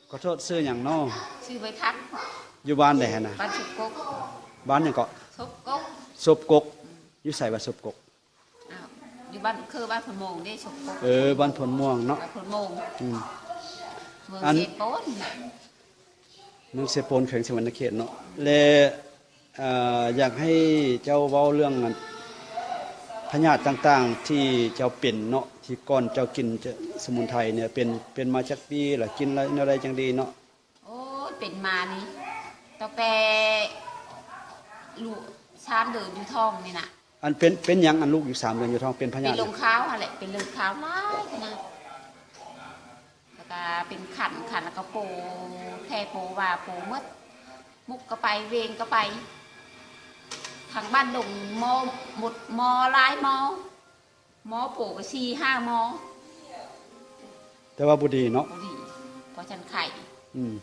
ຂໍໂທດ ຊື່ຫຍັງເນາະ? ຊື່ໃບຄຳ. ຢູ່ບ້ານໃດຫັ້ນນະ? ບ້ານສົບກົກ. ບ້ານຫຍັງເກາະ? ສົບກົກ. ສົບກົກ. ຢູ່ໃສບ້ານສົບກົກ? ອ້າວ ຢູ່ບ້ານ ເຄີຍບ້ານໂພນມ່ວງເດ້ ສົບກົກ. ເອີ ບ້ານໂພນມ່ວງເນາະ. ບ້ານໂພນມ່ວງ. ອືມ ເມືອງ ອັນ ເຊໂປນ. ເມືອງເຊໂປນ ແຂວງສະຫວັນນະເຂດເນາະ. ແລະ ເອີ ຢາກໃຫ້ເຈົ້າເວົ້າເລື່ອງ ອັນ ພະຍາດຕ່າງໆ ທີ່ເຈົ້າເປັນເນາະ ທີ່ກ່ອນເຈົ້າກິນສະໝຸນໄພນີ້ ເປັນ ເປັນມາຈັກປີ ແລະ ກິນແນວໃດຈັ່ງດີເນາະ? ໂອ້ຍ ເປັນມານີ້ ຕັ້ງແຕ່ລູກສາມເດືອນຢູ່ທ້ອງນີ້ນະ. ອັນເປັນ ເປັນຫຍັງ ອັນລູກຢູ່ສາມເດືອນຢູ່ທ້ອງ ເປັນພະຍາດ? ເປັນລົງຂາວຫັ້ນແຫຼະ ເປັນລົງຂາວຫຼາຍຂະໜາດ. ແລ້ວກະເປັນຄັນ ຄັນແລ້ວກະໂປ ແຜ່ໂປວາໂປໝົດ ມຸກກະໄປ ເວງກະໄປ ທາງບ້ານດົງໝໍໝົດ ໝໍຫຼາຍໝໍ ໝໍໂປກະສີ່ຫ້າໝໍ. ແຕ່ວ່າບໍ່ດີເນາະ? ບໍ່ດີ ພໍສັນໄຂ້. ອືມ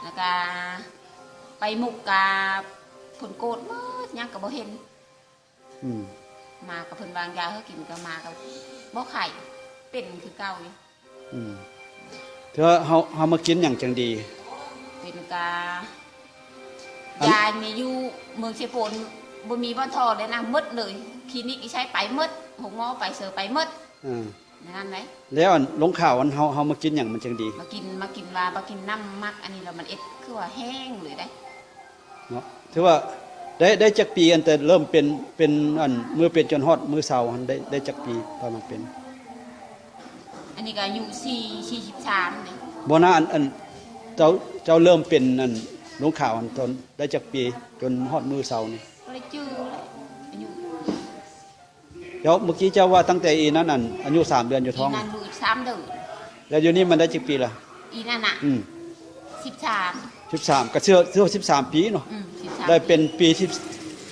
ແລ້ວກະໄປມຸກກະເພິ່ນກວດໝົດ ຫຍັງກະບໍ່ເຫັນ. ອືມ ມາກະເພິ່ນວາງຢາໃຫ້ກິນ ກະມາກະບໍ່ໄຂ້ ເປັນຄືເກົ່າຢູ່. ອືມ ເທື່ອເຮົາ ເຮົາມາກິນຫຍັງຈັ່ງດີ? ເປັນກະ ອັນ ຢານີ້ຢູ່ເມືອງເຊໂປນ ບໍ່ມີບ່ອນທໍ່ເລີຍນະ ໝົດເລີຍ. ຄລີນິກໃຊ້ໄປໝົດ ໂຮງໝໍໄປເຊີໄປໝົດ. ເອີ ແນວນັ້ນໃດ. ແລ້ວອັນລົງຂາວ ອັນເຮົາ ເຮົາມາກິນຫຍັງມັນຈັ່ງດີ? ມາກິນ ມາກິນວ່າ ມາກິນນ້ຳໝັກອັນນີ້ແລ້ວ ມັນເຮັດຄືວ່າແຫ້ງເລີຍໃດ. ເນາະ ຖືວ່າໄດ້ ໄດ້ຈັກປີ ອັນແຕ່ເລີ່ມເປັນ ເປັນ ອັນ ມື້ເປັນຈົນຮອດມື້ເຊົາຫັ້ນ ໄດ້ ໄດ້ຈັກປີປະມານເປັນ? ອັນນີ້ກະອາຍຸສີ່ ສີ່ສິບສາມເດ້. ບໍ່ນະ ອັນ ອັນເຈົ້າ ເຈົ້າເລີ່ມເປັນ ອັນ ລົງຂາວຫັ້ນ ຕອນໄດ້ຈັກປີ ຈົນຮອດມື້ເຊົານີ້? ບໍ່ໄດ້ຈື່ແລ້ວ ອາຍຸ ເຈົ້າ ເມື່ອກີ້ເຈົ້າວ່າຕັ້ງແຕ່ອີນັ້ນ ອັນ ອາຍຸສາມເດືອນຢູ່ທ້ອງ ອີນັ້ນຢູ່ສາມເດືອນ. ແລ້ວຢູ່ນີ້ມັນໄດ້ຈັກປີລະ? ອີນັ້ນນະ ອືມ ສິບສາມ ສິບສາມ ກະເຊື່ອ ເຊື່ອສິບສາມປີເນາະ. ອືມ ສິບສາມ ໄດ້ເປັນປີທີ່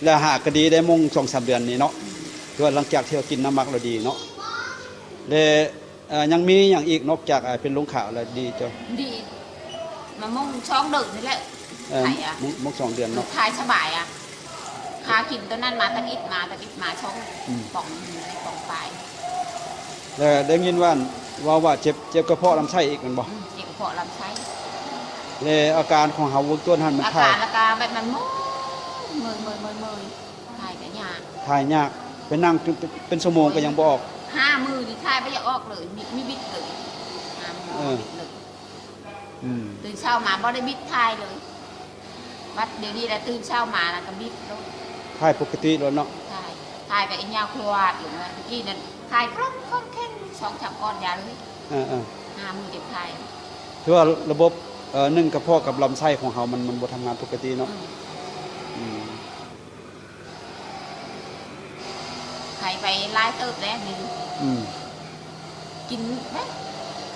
ແລະ ຫາກະດີໄດ້ມົງສອງສາມເດືອນນີ້ເນາະ. ອືມ ຄືວ່າຫຼັງຈາກທີ່ເຮົາກິນນ້ຳໝັກແລ້ວດີເນາະ. ແລະ ເອີ ຍັງມີຫຍັງອີກ ນອກຈາກ ເປັນລົງຂາວແລ້ວດີເຈົ້າ? ດີ ມາມົງສອງເດືອນນີ້ແຫຼະ. ເອີ ໄຂ້ອະ ມົງ ມົງສອງເດືອນເນາະ. ຖ່າຍສະບາຍອະ ຫາກິນໂຕນັ້ນມາ ຕັກອິດມາ ຕັກອິດມາ ຊ່ອງ ອືມ ປ່ອງໜຶ່ງ ປ່ອງປາຍ. ແລ້ວໄດ້ຍິນວ່າ ເວົ້າວ່າເຈັບ ເຈັບກະເພາະລຳໄສ້ອີກແມ່ນບໍ່? ອືມ ເຈັບກະເພາະລຳໄສ້. ແລ້ວອາການຂອງເຮົາເບື້ອງຕົ້ນຫັ້ນມັນ ອາການ ຖ່າຍ ລະກະແບບມັນເມີຍ ເມີຍ ເມີຍ ເມີຍ ເມີຍ ຖ່າຍກະຍາກ ຖ່າຍຍາກ ໄປນັ່ງເປັນ ເປັນຊົ່ວໂມງກະຍັງບໍ່ອອກ. ຫ້າມື້ນີ້ຖ່າຍບໍ່ຢາກອອກເລີຍ ມີ ມີບິດເລີຍ ຫ້າມື້ ເອີ ບິດເລີຍ. ອືມ ຕື່ນເຊົ້າມາບໍ່ໄດ້ບິດຖ່າຍເລີຍ. ບັດດຽວນີ້ລະຕື່ນເຊົ້າມາລະກະບິດໂລດ ຖ່າຍປົກກະຕິໂລດເນາະ. ຖ່າຍ ຖ່າຍກະອີ່ຫຍັງຄວາດລົງມາ ຕະກີ້ນັ້ນຖ່າຍຄ່ອນ ຄ່ອນແຂງ ສອງສາມກ້ອນຢາເລີຍ. ເອີໆ ຫ້າມື້ຈັ່ງຖ່າຍ. ຖືວ່າລະບົບ ເອີ ໜຶ່ງກະເພາະກັບລຳໄສ້ຂອງເຮົາມັນ ມັນບໍ່ທຳງານປົກກະຕິເນາະ. ອືມ ອືມ ໄຂ້ໄປຫຼາຍເຕີບແລ້ວນີ້. ອືມ ກິນເດ້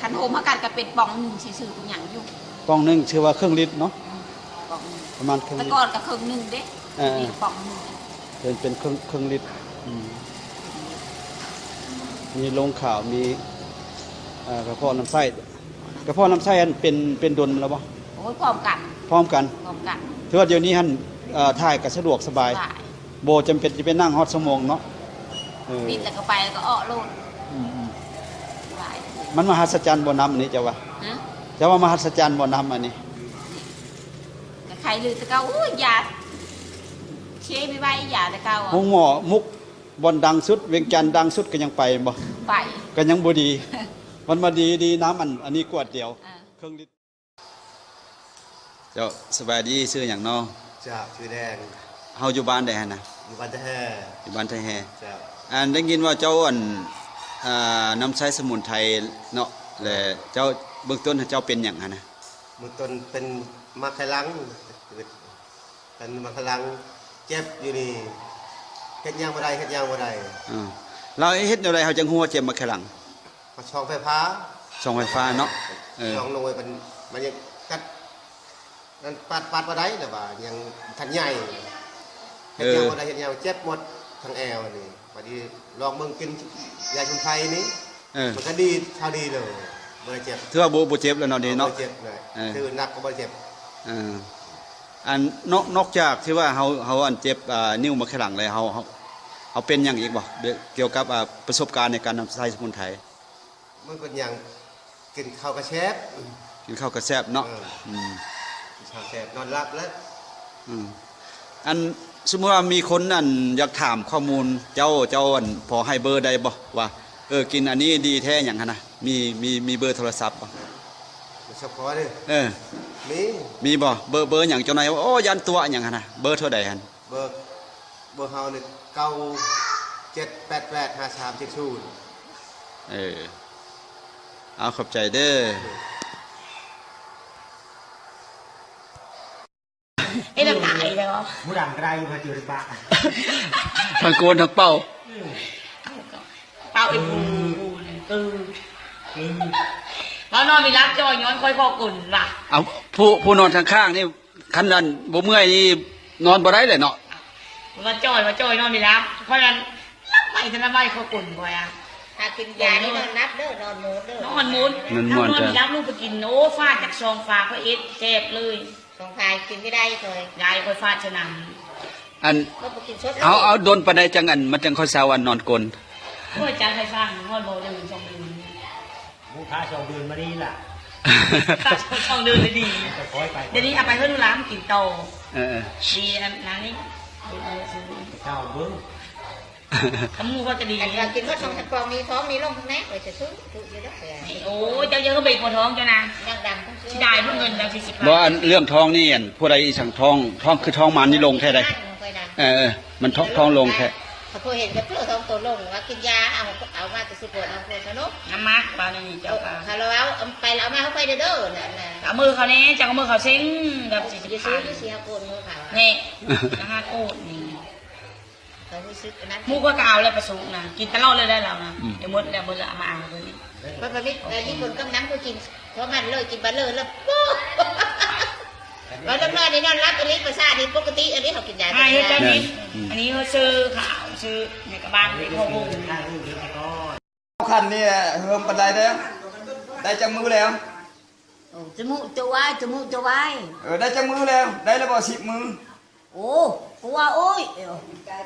ຄັນໂຮມເຮົາກັນກະເປັນປ່ອງໜຶ່ງຊື່ໆ ເປັນຫຍັງຢູ່. ປ່ອງໜຶ່ງ ຖືວ່າເຄິ່ງລິດເນາະ. ອືມ ປ່ອງໜຶ່ງ ປະມານເຄິ່ງລິດ. ແຕ່ກ່ອນກະເຄິ່ງໜຶ່ງເດ້. ເອີໆ ນີ້ກະປ່ອງໜຶ່ງ ເປັນ ເປັນເຄິ່ງ ເຄິ່ງລິດ. ອືມ ມີລົງຂາວ ມີ ເອີ ກະເພາະລຳໄສ້. ກະເພາະລຳໄສ້ຫັ້ນເປັນ ເປັນດົນແລ້ວບໍ່? ໂອ້ຍ ພ້ອມກັນ ພ້ອມກັນ ພ້ອມກັນ. ຖືວ່າດຽວນີ້ຫັ້ນ ເອີ ຖ່າຍກະສະດວກສະບາຍ ສະບາຍ ບໍ່ຈຳເປັນຈະໄປນັ່ງຮອດຊົ່ວໂມງເນາະ. ເອີ ບິດແລ້ວກະໄປ ແລ້ວກະເອາະໂລດ. ອືມໆ ສະບາຍ. ມັນມະຫັດສະຈັນບໍ່ ນ້ຳອັນນີ້ ເຈົ້າວ່າ? ຮະ? ເຈົ້າວ່າມະຫັດສະຈັນບໍ່ ນ້ຳອັນນີ້? ກະໄຄລືແຕ່ເກົ່າ ໂອ້ຍ ຢາເຊໄວໆ ຢາແຕ່ເກົ່າອະ. ໂຮງໝໍມຸກ ບ່ອນດັງສຸດ ວຽງຈັນດັງສຸດກະຍັງໄປບໍ່? ໄປ ກະຍັງບໍ່ດີ. ມັນມາດີ ດີນ້ຳອັນ ອັນນີ້ກວດດຽວ ເອີ ເຄິ່ງລິດ. ເຈົ້າ ສະບາຍດີ ຊື່ຫຍັງເນາະ? ເຈົ້າ ຊື່ແດງ. ເຮົາຢູ່ບ້ານໃດຫັ້ນນະ? ຢູ່ບ້ານໄທແຮ່. ຢູ່ບ້ານໄທແຮ່. ເຈົ້າ. ອັນ ໄດ້ຍິນວ່າເຈົ້າ ອັນ ອ່າ ນຳໃຊ້ສະໝຸນໄພເນາະ ແລະ ເຈົ້າ ເບື້ອງຕົ້ນເຈົ້າເປັນຫຍັງຫັ້ນນະ? ເບື້ອງຕົ້ນເປັນໝາກໄຂ່ຫຼັງ ເປັນໝາກໄຂ່ຫຼັງ ເຈັບຢູ່ນີ້ ເຮັດຫຍັງບໍ່ໄດ້ ເຮັດຫຍັງບໍ່ໄດ້. ເອີ ແລ້ວເຮັດແນວໃດເຮົາຈັ່ງຮູ້ວ່າເຈັບໝາກໄຂ່ຫຼັງ? ກະສ່ອງໄຟຟ້າ ສ່ອງໄຟຟ້າເນາະ. ເອີ ສ່ອງລົງໄປ ມັນ ມັນຍັງກັດ ນັ້ນ ປັດ ປັດບໍ່ໄດ້ ແລ້ວວ່າຍັງທັນໃຫຍ່ ເຮັດຫຍັງ ເອີ ບໍ່ໄດ້ ເຮັດຫຍັງເຈັບໝົດທັງແອວນີ້. ບາດນີ້ລອງເບິ່ງກິນຢາສະໝຸນໄພນີ້ ເອີ ມັນກະດີ ຄາວດີເລີຍ ບໍ່ໄດ້ເຈັບ. ຖືວ່າບໍ່ ບໍ່ເຈັບແລ້ວເນາະ ດຽວນີ້ເນາະ. ບໍ່ເຈັບເລີຍ. ເອີ ຄືໜັກກະບໍ່ເຈັບ. ເອີ ອັນ ນອກ ນອກຈາກທີ່ວ່າເຮົາ ເຮົາ ອັນ ເຈັບ ອ່າ ນິ້ວໝາກໄຂ່ຫຼັງແລ້ວ ເຮົາ ເຮົາ ເຮົາເປັນຫຍັງອີກບໍ່ ກ່ຽວກັບ ອ່າ ປະສົບການໃນການນຳໃຊ້ສະໝຸນໄພ? ມັນເປັນຫຍັງ ກິນເຂົ້າກະແຊບ ກິນເຂົ້າກໍແຊບເນາະ. ເອີ ອືມ ກິນເຂົ້າແຊບ ນອນຫຼັບແລ້ວ. ອືມ ອັນ ສົມມຸດວ່າມີຄົນ ອັນ ຢາກຖາມຂໍ້ມູນເຈົ້າ ເຈົ້າ ອັນ ພໍໃຫ້ເບີໄດ້ບໍ່ ວ່າ ເອີ ກິນອັນນີ້ດີແທ້ຫຍັງຫັ້ນນະ? ມີ ມີ ມີເບີໂທລະສັບບໍ່? ໂທລະສັບຂໍເດີ. ເອີ ມີ ມີບໍ່? ເບີ ເບີຫຍັງ? ເຈົ້ານາຍວ່າ ໂອ້ ຢ້ານຕົວະຫຍັງຫັ້ນນະ? ເບີເທົ່າໃດຫັ້ນ? ເບີ ເບີເຮົານີ້ ເກົ້າເຈັດແປດແປດຫ້າສາມເຈັດສູນ. ເອີ ເອົາ ຂອບໃຈເດີ. ເຮັດນ້ຳຕາອີກແລ້ວ. ຜູ້ດັງໄກມາເຈີລຳບາກ ທັງໂກນທັງເປົ່າ. ເປົ່າອີກ ອືມ ເອີ ເອີ ເວົ້ານອນມີຫຼັບຈ່ອຍຍ້ອນຂ້ອຍຂໍກົນວ່າ. ເອົາ ຜູ້ ຜູ້ນອນຂ້າງໆນີ້ ຄັນອັນບໍ່ເມື່ອຍນີ້ນອນບໍ່ໄດ້ແຫຼະເນາະ. ວ່າຈ່ອຍ ວ່າຈ່ອຍນອນມີຫຼັບ ຂ້ອຍນັ້ນຫຼັບໄປ ທະນະໄວຂ້ອຍກົນຂ້ອຍອະ. ຖ້າກິນຢານີ້ນອນຫຼັບເດີ ນອນໝູນເດີ ນອນໝູນ. ນອນໝູນ ນອນມີຫຼັບ ລູກໄປກິນ ໂອ້ ຟາດຈັກສອງຟາ ຂ້ອຍເອັດແຊບເລີຍ. ສອງຟາກິນບໍ່ໄດ້ ຂ້ອຍ ຢາຍຂ້ອຍຟາດສະໜັ່ນ. ອັນ ເຮົາ ເຮົາດົນປານໃດຈັ່ງ ອັນ ມັນຈັ່ງຄ່ອຍເຊົາ ອັນ ນອນກົນ? ໂອ້ຍ ຈັກໃຫ້ຟັງ ຮອດບໍ່ເດືອນສອງເດືອນ ໝູພາສອງເດືອນມານີ້ລະ ສອງເດືອນລະດີ. ດຽວນີ້ເອົາໄປເຮືອນລູກຫຼານກິນຕໍ່. ເອີ ເອີ ດີອັນນັ້ນນີ້ ເອົາເບິ່ງ ຄຳໝູ່ກໍຈະດີ. ອັນວ່າກິນໝົດສອງສາມປ່ອງນີ້ ທ້ອງນີ້ລົງແນ່ ຂ້ອຍຈະຊື້ ຊື້ຢູ່ດອກ. ໂອ້ຍ ເຈົ້າຢ່າເຮັດໃຫ້ປວດທ້ອງເຈົ້ານະ ຍັງດຳ ຊິໄດ້ເງິນແລ້ວສີ່ສິບບາດ. ບໍ່ ອັນເລື່ອງທ້ອງນີ້ ອັນຜູ້ໃດອີ່ສັງທ້ອງ ທ້ອງຄືທ້ອງມານີ້ລົງແທ້ໃດ. ເອີ ເອີ ມັນທ້ອງ ທ້ອງລົງແທ້. ຂ້ອຍເຫັນກັບເທື່ອສອງໂຕລົງວ່າກິນຢາ ເອົາ ເອົາມາແຕ່ຊິປວດເອົາປວດຊະເນາະ. ນ້ຳໝາກປານນີ້ເຈົ້າ ເອີ ກະ ຖ້າລາວເອົາ ເອົາໄປລາວເອົາມາໃຫ້ຂ້ອຍເດີ ເດີ ນັ້ນນະ. ເອົາມືເຂົາແນ່ ເຈົ້າເອົາມືເຂົາເຊັງ ແບບຊິ ຊິຊື້ຢູ່ເຊໂປນມືເຂົາແນ່ ລະຫັດໂອດນີ້. ເຂົາຮູ້ສຶກອັນນັ້ນ ໝູ່ຂ້ອຍກະເອົາແລ້ວປາສຸກນະ ກິນຕະຫຼອດເລີຍໄດ໋ລາວນະ. ອືມ ດຽວໝົດແລ້ວ ໝົດແລ້ວເອົາມາໃຫ້ເພິ່ນອີກ. ເພິ່ນ ເພິ່ນມີ ເອີ ມີຜົນກຳນຳຄືກິນ ເທົ່ານັ້ນເລີຍ ກິນບັດເລີຍ ແລ້ວ ໂອ້ ວ່າເລື່ອງນອນນີ້ນອນຫຼັບອີ່ຫຼີ ປະສາດນີ້ປົກກະຕິ ອັນນີ້ເຮົາກິນຢາ ໃຫ້ເຮັດແບບນີ້. ອືມ ອັນນີ້ເຮົາຊື້ຂາວ ຊື້ໃນກະບານ ໃນພໍ່ວົງ ຂັ້ນນີ້ເຮີມປານໃດແລ້ວ? ໄດ້ຈັກມື້ແລ້ວ? ໂອ້ ຈະມຸຈະວາຍ ຈະມຸຈະວາຍ. ເອີ ໄດ້ຈັກມື້ແລ້ວ? ໄດ້ແລ້ວບໍ່ ສິບມື້? ໂອ້ ກວ່າ ໂອ້ຍ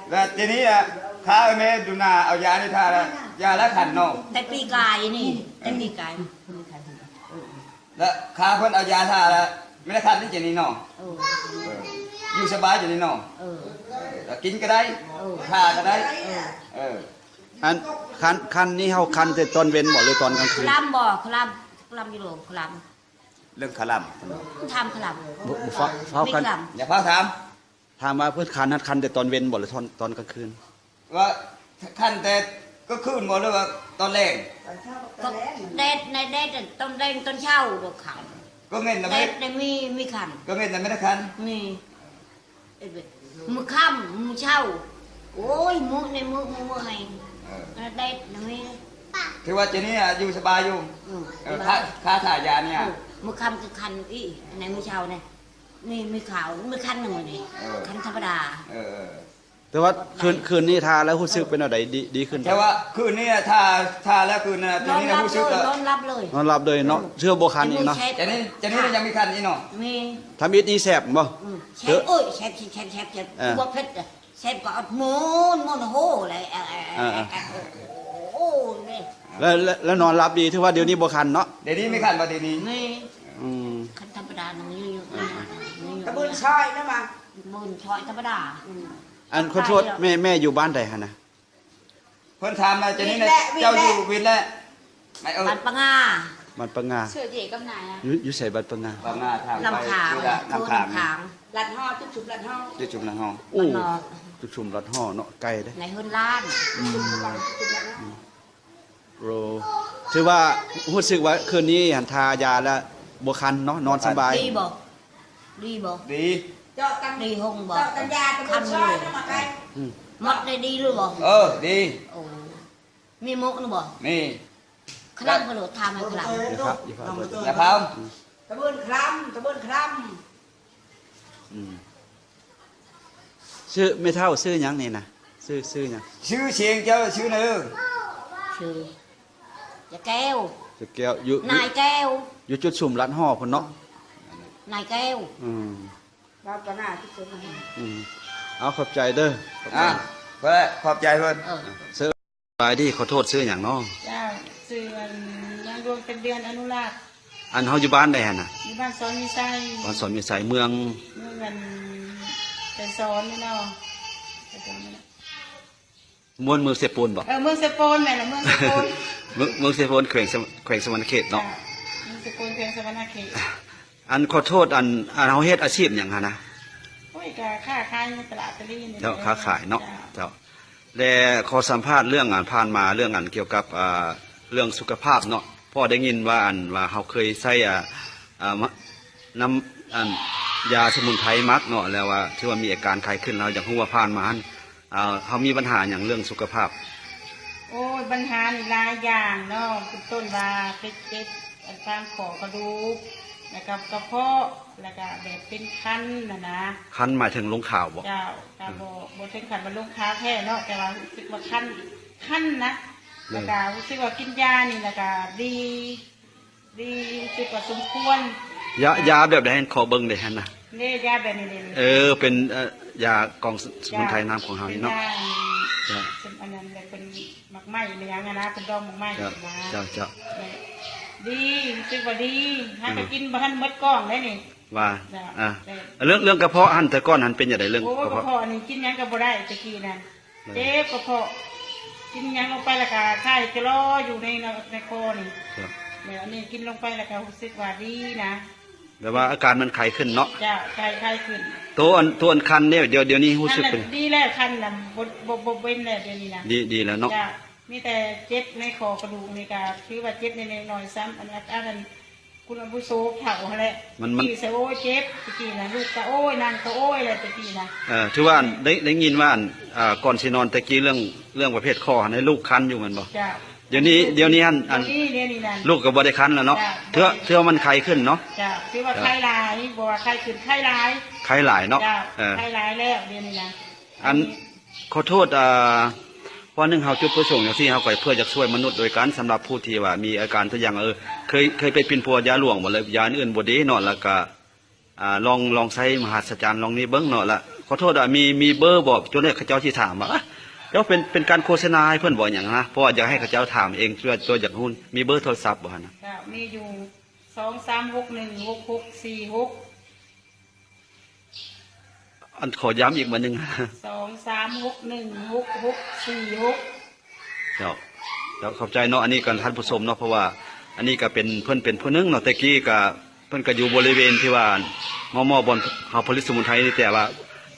ແລ້ວທີນີ້ລະ ຂ້າແມ່ດູນາເອົາຢານີ້ທາລະ ຢາລະຂັນເນາະ ແຕ່ປີກາຍນີ້ ແຕ່ປີກາຍ. ແລ້ວຂ້າເພິ່ນເອົາຢາທາລະ ແມ່ນລະຂັນນີ້ຈະນີ້ເນາະ. ເອີ ເອີ ຢູ່ສະບາຍຈະນີ້ເນາະ. ເອີ ເອີ ແລ້ວກິນກໍໄດ້ ເອີ ທາກໍໄດ້. ເອີ ເອີ ອັນຄັນ ຄັນນີ້ເຮົາຄັນແຕ່ຕອນເວັນບໍ່ ຫຼືຕອນກາງຄືນ? ຄະລຳບໍ່ ຄະລຳ ຄະລຳຢູ່ໂລງ ຄະລຳ. ເລື່ອງຄະລຳ ຖາມຄະລຳ ບໍ່ ບໍ່ຟ້າວກັນ ຢ່າຟ້າວຖາມ. ຖາມວ່າເພິ່ນຄັນນັ້ນ ຄັນແຕ່ຕອນເວັນບໍ່ ຫຼືຕອນ ຕອນກາງຄືນ? ວ່າຄັນແຕ່ກາງຄືນບໍ່ ຫຼືວ່າຕອນແລງ? ກໍແດດ ໃນແດດ ຕອນແລງ ຕອນເຊົ້າບໍ່ຄັນ. ກາງເວັນນະ ແດດນະມີ ມີຄັນ. ກາງເວັນນະແມ່ນຄັນ ມີ. ມື້ຄ່ຳ ມື້ເຊົ້າ ໂອ້ຍ ມື້ໃນມື້ ມື້ໃໝ່ ເອີ ແດດນະມີ. ຖືວ່າຈະນີ້ຢູ່ສະບາຍຢູ່. ເອີ ເອີ ຄາ ຄາທາຢານີ້. ເອີ ມື້ຄ່ຳກໍຄັນອີກ ໃນມື້ເຊົ້ານີ້ ນີ້ມີຂາວ ມີຄັນໜຶ່ງນີ້ ເອີ ຄັນທຳມະດາ. ເອີ ເອີ ແຕ່ວ່າຄືນ ຄືນນີ້ທາແລ້ວຮູ້ສຶກເປັນແນວໃດ? ດີ ດີຂຶ້ນ. ແຕ່ວ່າຄືນນີ້ທາ ທາແລ້ວຄືນນີ້ ນອນຫຼັບເລີຍ ນອນຫຼັບເລີຍ ນອນຫຼັບເລີຍເນາະ. ເທື່ອບໍ່ຄັນອີກເນາະ. ຈະນີ້ ຈະນີ້ຍັງມີຄັນອີກເນາະ. ມີ. ທຳອິດນີ້ແຊບບໍ່? ອືມ ແຊບ. ໂອ້ຍ ແຊບ ແຊບ ແຊບ ແຊບ ເອີ ບໍ່ເຜັດ. ແຊບກໍເອົາໝູນ ໝູນໂຫແຫຼະ. ເອີ ເອີ ໂອ້ ນີ້ ແລ້ວ ແລ້ວ ແລ້ວນອນຫຼັບດີ ຖືວ່າດຽວນີ້ບໍ່ຄັນເນາະ. ດຽວນີ້ມີຄັນບໍ່ດຽວນີ້? ມີ. ອືມ ຄັນທຳມະດານະມີຢູ່ ຕະບືນຊອຍນະມາ ບືນຊອຍທຳມະດາ. ອືມ ອັນ ຂໍໂທດ ແມ່ ແມ່ຢູ່ບ້ານໃດຫັ້ນນະ? ເພິ່ນຖາມວ່າຈະນີ້ນະ ເຈົ້າຢູ່ວິນແຫຼະ ໄມເອີ ບ້ານປະງາ ບ້ານປະງາ. ເສື້ອເຈກັບນາຍອະ ຢູ່ ຢູ່ໃສບ້ານປະງາ? ປະງາທາງໄປ ລຳຄາງ ຢູ່ລະ ໂທ ລຳຄາງ ລຳຄາງ ລັດຫໍ ຈຸດຊຸມລັດຫໍ ຈຸດຊຸມລັດຫໍ. ໂອ້ ລະນໍ ຈຸດຊຸມລັດຫໍເນາະ ໄກເດ້ ໃນເຮືອນລ້ານ. ອືມ ໂອ້ ຖືວ່າຮູ້ສຶກວ່າຄືນນີ້ຫັ້ນທາຢາແລ້ວບໍ່ຄັນເນາະ ນອນສະບາຍ. ດີບໍ່? ດີບໍ່? ດີ. ເຈາະຕັງ ດີຫົງບໍ່? ເຈາະຕັງຢາຕະບືນຊອຍນຳມາໄກ. ອືມ ໝົດໄດ້ດີຫຼືບໍ່? ເອີ ດີ. ໂອ້ ມີໝົກນະບໍ່? ມີ. ຄະລຳກະໂດດຖາມໃຫ້ຄະລຳ. ຢ່າພາວ ຢ່າພາວ ຢ່າພາວ. ຕະບືນຄະລຳ ຕະບືນຄະລຳ. ອືມ ຊື່ແມ່ເຖົ້າຊື່ຫຍັງນີ້ນະ? ຊື່ ຊື່ຫຍັງ? ຊື່ສຽງເຈົ້າ ຊື່ນະເອີ. ຊື່ ຍາແກ້ວ ຍາແກ້ວ ຢູ່ ນາຍແກ້ວ ຢູ່ຈຸດຊຸມລັດຫໍພຸ້ນເນາະ ນາຍແກ້ວ. ອືມ ບ້ານປະງາທີ່ສຸດ. ອືມ ເອົາ ຂອບໃຈເດີ. ອ່າ ຂອບໃຈເພິ່ນ. ເອີ ສະບາຍດີ ຂໍໂທດ ຊື່ຫຍັງເນາະ? ເຈົ້າ ຊື່ນາງດວງເພັດ ເດືອນອະນຸລັກ. ອັນເຮົາຢູ່ບ້ານໃດຫັ້ນນະ? ຢູ່ບ້ານສອນມີໄຊ. ບ້ານສອນມີໄຊ ເມືອງ ເມືອງອັນໄກສອນນີ້ເນາະ ໄກສອນນີ້ເນາະ ມ່ວນເມືອງເຊໂປນບໍ? ເອີ ເມືອງເຊໂປນ ແມ່ນລະ ເມືອງເຊໂປນ ເມືອງ ເມືອງເຊໂປນ ແຂວງສະ ແຂວງສະຫວັນນະເຂດເນາະ. ເຈົ້າ ເມືອງເຊໂປນ ແຂວງສະຫວັນນະເຂດ. ອັນ ຂໍໂທດ ອັນ ອັນເຮົາເຮັດອາຊີບຫຍັງຫັ້ນນະ? ໂອ້ຍ ກະຄ້າຂາຍໃນຕະຫຼາດຕະລີນີ້ແຫຼະ. ເຈົ້າ ຄ້າຂາຍເນາະ. ເຈົ້າ ເຈົ້າ ແລະ ຂໍສຳພາດເລື່ອງ ອັນ ຜ່ານມາ ເລື່ອງ ອັນ ກ່ຽວກັບ ອ່າ ເລື່ອງສຸຂະພາບເນາະ. ເພາະໄດ້ຍິນວ່າ ອັນ ວ່າເຮົາເຄີຍໃຊ້ ອ່າ ອ່າ ມະ ນຳ ອັນ ຢາສະໝຸນໄພໝັກເນາະ ແລ້ວວ່າຖືວ່າມີອາການໄຂ້ຂຶ້ນ. ເຮົາຢາກຮູ້ວ່າຜ່ານມາຫັ້ນ ອ່າ ເຮົາມີບັນຫາຫຍັງເລື່ອງສຸຂະພາບ? ໂອ້ຍ ບັນຫານີ້ຫຼາຍຢ່າງເນາະ ເປັນຕົ້ນວ່າເປັນເຈັບ ອັນ ຕາມຂໍ້ກະດູກ ແລ້ວກະກະເພາະ ແລ້ວກະແບບເປັນຄັນຫັ້ນນະ. ຄັນໝາຍເຖິງລົງຂາວບໍ? ເຈົ້າ ກະບໍ່ ບໍ່ເຖິງຂັ້ນວ່າລົງຂາວແທ້ເນາະ ແຕ່ວ່າຮູ້ສຶກວ່າຄັນ ຄັນນະ. ແລ້ວກະຮູ້ສຶກວ່າກິນຢານີ້ ແລ້ວກະດີ ດີ ຮູ້ສຶກວ່າສົມຄວນ. ຢາ ຢາແບບໃດ? ຂໍເບິ່ງແດ່ຫັ້ນນະ. ເດ້ ຢາແບບນີ້ເດ້. ເອີ ເປັນ ເອີ ຢາກອງສະໝຸນໄພນາມຂອງເຮົານີ້ເນາະ. ເປັນຢາ ເຈົ້າ ອັນນັ້ນແຫຼະ ເປັນໝາກໄມ້ແມ່ນຫຍັງຫັ້ນນະ ເປັນດອງໝາກໄມ້. ເຈົ້າ ເຈົ້າ ເຈົ້າ ດີ ຮູ້ສຶກວ່າດີ. ຫາກະກິນບໍ່ທັນໝົດກ້ອງເດ້ນີ້. ວ່າ ເຈົ້າ ເອີ ເລື່ອງ ເລື່ອງກະເພາະຫັ້ນ ແຕ່ກ່ອນຫັ້ນເປັນຈັ່ງໃດ? ເລື່ອງ ໂອ້ຍ ກະເພາະ ກະເພາະນີ້ກິນຫຍັງກະບໍ່ໄດ້ແຕ່ກີ້ນັ້ນ. ເອີ ເຈັບກະເພາະ ກິນຫຍັງລົງໄປແລ້ວກະຄາຍຈະລໍຢູ່ໃນ ໃນຄໍນີ້. ແລ້ວອັນນີ້ກິນລົງໄປແລ້ວກະຮູ້ສຶກວ່າດີນະ ແບບວ່າອາການມັນໄຂ້ຂຶ້ນເນາະ. ເຈົ້າ ໄຂ້ ໄຂ້ຂຶ້ນ. ໂຕອັນ ໂຕອັນຄັນເດ້ ດຽວ ດຽວນີ້ຮູ້ສຶກເປັນ ດີແລ້ວ ຄັນນະ ບໍ່ ບໍ່ ບໍ່ເປັນແລ້ວດຽວນີ້ນະ. ດີ ດີແລ້ວເນາະ. ເຈົ້າ ມີແຕ່ເຈັບໃນຂໍ້ກະດູກນີ້ກະຖືວ່າເຈັບນິດໆໜ້ອຍໆຊ້ຳ. ອັນ ອັນ ອັນ ຄຸນອາວຸໂສເຖົ້າຫັ້ນແຫຼະ ມັນ ມັນ ຕະກີ້ສະໂອ້ຍເຈັບ ຕະກີ້ນະ ລູກກະໂອ້ຍ ນັ່ງກະໂອ້ຍແຫຼະ ຕະກີ້ນະ. ເອີ ຖືວ່າໄດ້ ໄດ້ຍິນວ່າ ອັນ ອ່າ ກ່ອນຊິນອນແຕ່ກີ້ ເລື່ອງ ເລື່ອງປະເພດຂໍ້ຫັ້ນໃຫ້ລູກຄັນຢູ່ແມ່ນບໍ່? ເຈົ້າ. ດຽວນີ້ ດຽວນີ້ຫັ້ນ ອັນ ດຽວນີ້ ດຽວນີ້ນະ ລູກກະບໍ່ໄດ້ຄັນແລ້ວເນາະ. ເທື່ອ ເທື່ອມັນໄຂ້ຂຶ້ນເນາະ. ເຈົ້າ ຖືວ່າໄຂ້ຫຼາຍ ບໍ່ວ່າໄຂ້ຂຶ້ນ ໄຂ້ຫຼາຍ ໄຂ້ຫຼາຍເນາະ. ເຈົ້າ ເອີ ໄຂ້ຫຼາຍແລ້ວດຽວນີ້ນະ. ອັນ ອັນນີ້ ຂໍໂທດ ອ່າ ເພາະວ່າໜຶ່ງເຮົາຈຸດປະສົງຈັ່ງຊີ້ ເຮົາກະເພື່ອຢາກຊ່ວຍມະນຸດດ້ວຍກັນ ສຳລັບຜູ້ທີ່ວ່າມີອາການຕົວຢ່າງ ເອີ ເຄີຍ ເຄີຍໄປປິ່ນປົວຢາຫຼວງບໍ່ ແລ້ວຢາອື່ນບໍ່ດີເນາະ ແລ້ວກະ ອ່າ ລອງ ລອງໃຊ້ມະຫັດສະຈັນ ລອງນີ້ເບິ່ງເນາະ. ລະ ຂໍໂທດ ອ່າ ມີ ມີເບີບໍ່? ຈົນແລ້ວເຂົາເຈົ້າຊິຖາມວ່າ ເຈົ້າເປັນ ເປັນການໂຄສະນາໃຫ້ເພິ່ນບໍ່ຫຍັງນະ ເພາະວ່າຢາກໃຫ້ເຂົາເຈົ້າຖາມເອງ ຕົວ ຕົວຢາກຮູ້. ມີເບີໂທລະສັບບໍ່ຫັ້ນນະ? ກະມີຢູ່ ສອງສາມຫົກໜຶ່ງຫົກຫົກສີ່ຫົກ. ອັນ ຂໍຢ້ຳອີກບາດໜຶ່ງ. ສອງສາມຫົກໜຶ່ງຫົກຫົກສີ່ຫົກ. ເຈົ້າ ເຈົ້າ ຂອບໃຈເນາະ. ອັນນີ້ກະທ່ານຜູ້ຊົມເນາະ ເພາະວ່າອັນນີ້ກະເປັນ ເພິ່ນເປັນຜູ້ໜຶ່ງເນາະ ແຕ່ກີ້ກະ ເພິ່ນກະຢູ່ບໍລິເວນທີ່ວ່າໝໍ້ໆ ບ່ອນເຮົາຜະລິດສະໝຸນໄພນີ້ ແຕ່ວ່າ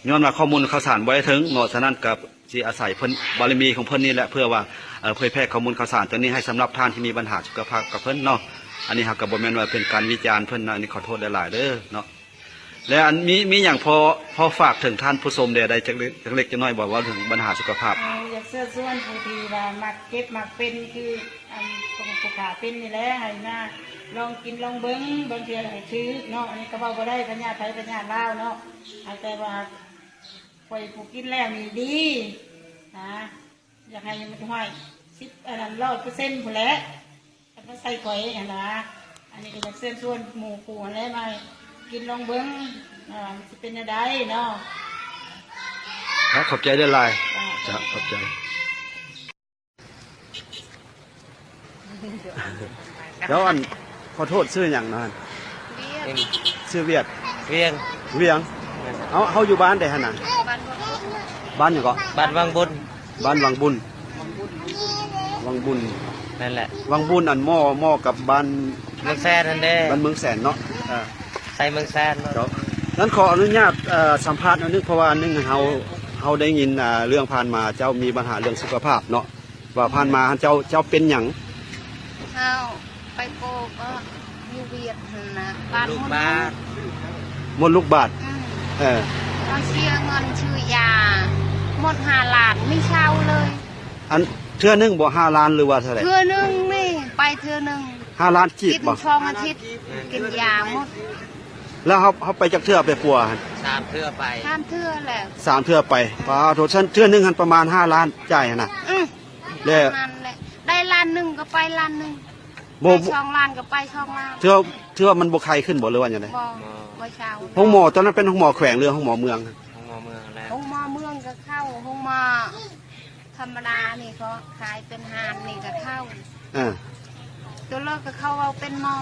ຍ້ອນວ່າຂໍ້ມູນຂ່າວສານບໍ່ໄດ້ເຖິງເນາະ ສະນັ້ນກະ ຊິອາໄສເພິ່ນ ບາລະມີຂອງເພິ່ນນີ້ແຫຼະ ເພື່ອວ່າ ເອີ ເຜີຍແຜ່ຂໍ້ມູນຂ່າວສານຕົວນີ້ໃຫ້ສຳລັບທ່ານທີ່ມີບັນຫາສຸຂະພາບກັບເພິ່ນເນາະ. ອັນນີ້ເຮົາກະບໍ່ແມ່ນວ່າເປັນການວິຈານເພິ່ນນະ ອັນນີ້ຂໍໂທດຫຼາຍໆເດີເນາະ. ແລະ ອັນ ມີ ມີຫຍັງພໍ ພໍຝາກເຖິງທ່ານຜູ້ຊົມແດ່ໄດ້ຈັກເລັກ ຈັກເລັກຈັກນ້ອຍບໍ່ ເວົ້າເຖິງບັນຫາສຸຂະພາບ? ເຮົາຢາກເຊີນຊວນຜູ້ທີ່ວ່າມັກເຈັບມັກເປັນ ຄື ອັນ ຜູ້ຂ້າເປັນນີ້ແຫຼະ ໃຫ້ມາລອງກິນລອງເບິ່ງ ບາງເທື່ອກະຖືກເນາະ. ອັນນີ້ກະເວົ້າບໍ່ໄດ້ ພະຍາດໃຜພະຍາດລາວເນາະ ຫາກແຕ່ວ່າ ຂ້ອຍຜູ້ກິນແລ້ວນີ້ດີນະ ຢາກໃຫ້ມັນຮ້ອຍສິບ ອັນນັ້ນ ຮ້ອຍເປີເຊັນພຸ້ນແຫຼະ ຄັນມາໃສ່ຂ້ອຍຫັ້ນນະ. ອັນນີ້ກະຢາກເຊີນຊວນໝູ່ຄູ່ຫັ້ນແຫຼະ ມາກິນລອງເບິ່ງ ເອີ ມັນຊິເປັນແນວໃດເນາະ. ຂອບໃຈຫຼາຍໆ. ເຈົ້າ ຂອບໃຈ. ແລ້ວອັນ ຂໍໂທດ ຊື່ຫຍັງເນາະ? ວຽງ. ຊື່ວຽດ. ວຽງ. ວຽງ. ເຮົາ ເຮົາຢູ່ບ້ານໃດຫັ້ນນະ? ບ້ານຫຍັງເກາະ? ບ້ານວັງບຸນ. ບ້ານວັງບຸນ. ວັງບຸນ ແມ່ນແຫຼະ ວັງບຸນ ອັນໝໍ້ ໝໍ້ກັບບ້ານເມືອງແສນຫັ້ນເດ້. ບ້ານເມືອງແສນເນາະ. ເອີ ໃສ່ເມືອງແສນເນາະ. ເຈົ້າ ນັ້ນຂໍອະນຸຍາດ ເອີ ສຳພາດໜ້ອຍໜຶ່ງ ເພາະວ່າໜຶ່ງເຮົາ ເຮົາໄດ້ຍິນ ອ່າ ເລື່ອງຜ່ານມາເຈົ້າມີບັນຫາເລື່ອງສຸຂະພາບເນາະ. ວ່າຜ່ານມາເຈົ້າ ເຈົ້າເປັນຫຍັງ? ເຮົາໄປໂປກຢູ່ວຽດຫັ້ນນະ ບາດ ມົດລູກບາດ. ມົດລູກບາດ. ອືມ ເອີ ເຮົາເສຍເງິນຊື້ຢາໝົດຫ້າລ້ານ ມີເຊົາເລີຍ. ອັນ ເທື່ອໜຶ່ງບໍ່ ຫ້າລ້ານ ຫຼືວ່າເທົ່າໃດ? ເທື່ອໜຶ່ງນີ້ ໄປເທື່ອໜຶ່ງ ຫ້າລ້ານກີບບໍ່? ກິນສອງອາທິດ ກິນຢາໝົດ. ແລ້ວເຮົາ ເຮົາໄປຈັກເທື່ອໄປປົວຫັ້ນ? ສາມເທື່ອໄປ. ສາມເທື່ອແລ້ວ. ສາມເທື່ອໄປ. ປາໂທ ຊັ້ນເທື່ອໜຶ່ງຫັ້ນປະມານຫ້າລ້ານຈ່າຍຫັ້ນນະ. ອື ແລ້ວນັ້ນແຫຼະ ໄດ້ລ້ານໜຶ່ງກະໄປລ້ານໜຶ່ງ. ບໍ່ ໄດ້ສອງລ້ານກະໄປສອງລ້ານ. ເທື່ອ ເທື່ອມັນບໍ່ໄຂ້ຂຶ້ນບໍ່ ຫຼືວ່າຈັ່ງໃດ? ບໍ່ ບໍ່ເຊົາ. ໂຮງໝໍຕອນນັ້ນເປັນໂຮງໝໍແຂວງ ຫຼືໂຮງໝໍເມືອງ? ໂຮງໝໍເມືອງແຫຼະ. ໂຮງໝໍເມືອງກະເຂົ້າ ໂຮງໝໍທຳມະດານີ້ເຂົາຂາຍເປັນຮ້ານນີ້ກະເຂົ້າ. ເອີ ຕົວເລີກກໍເຂົາເວົ້າເປັນໝໍ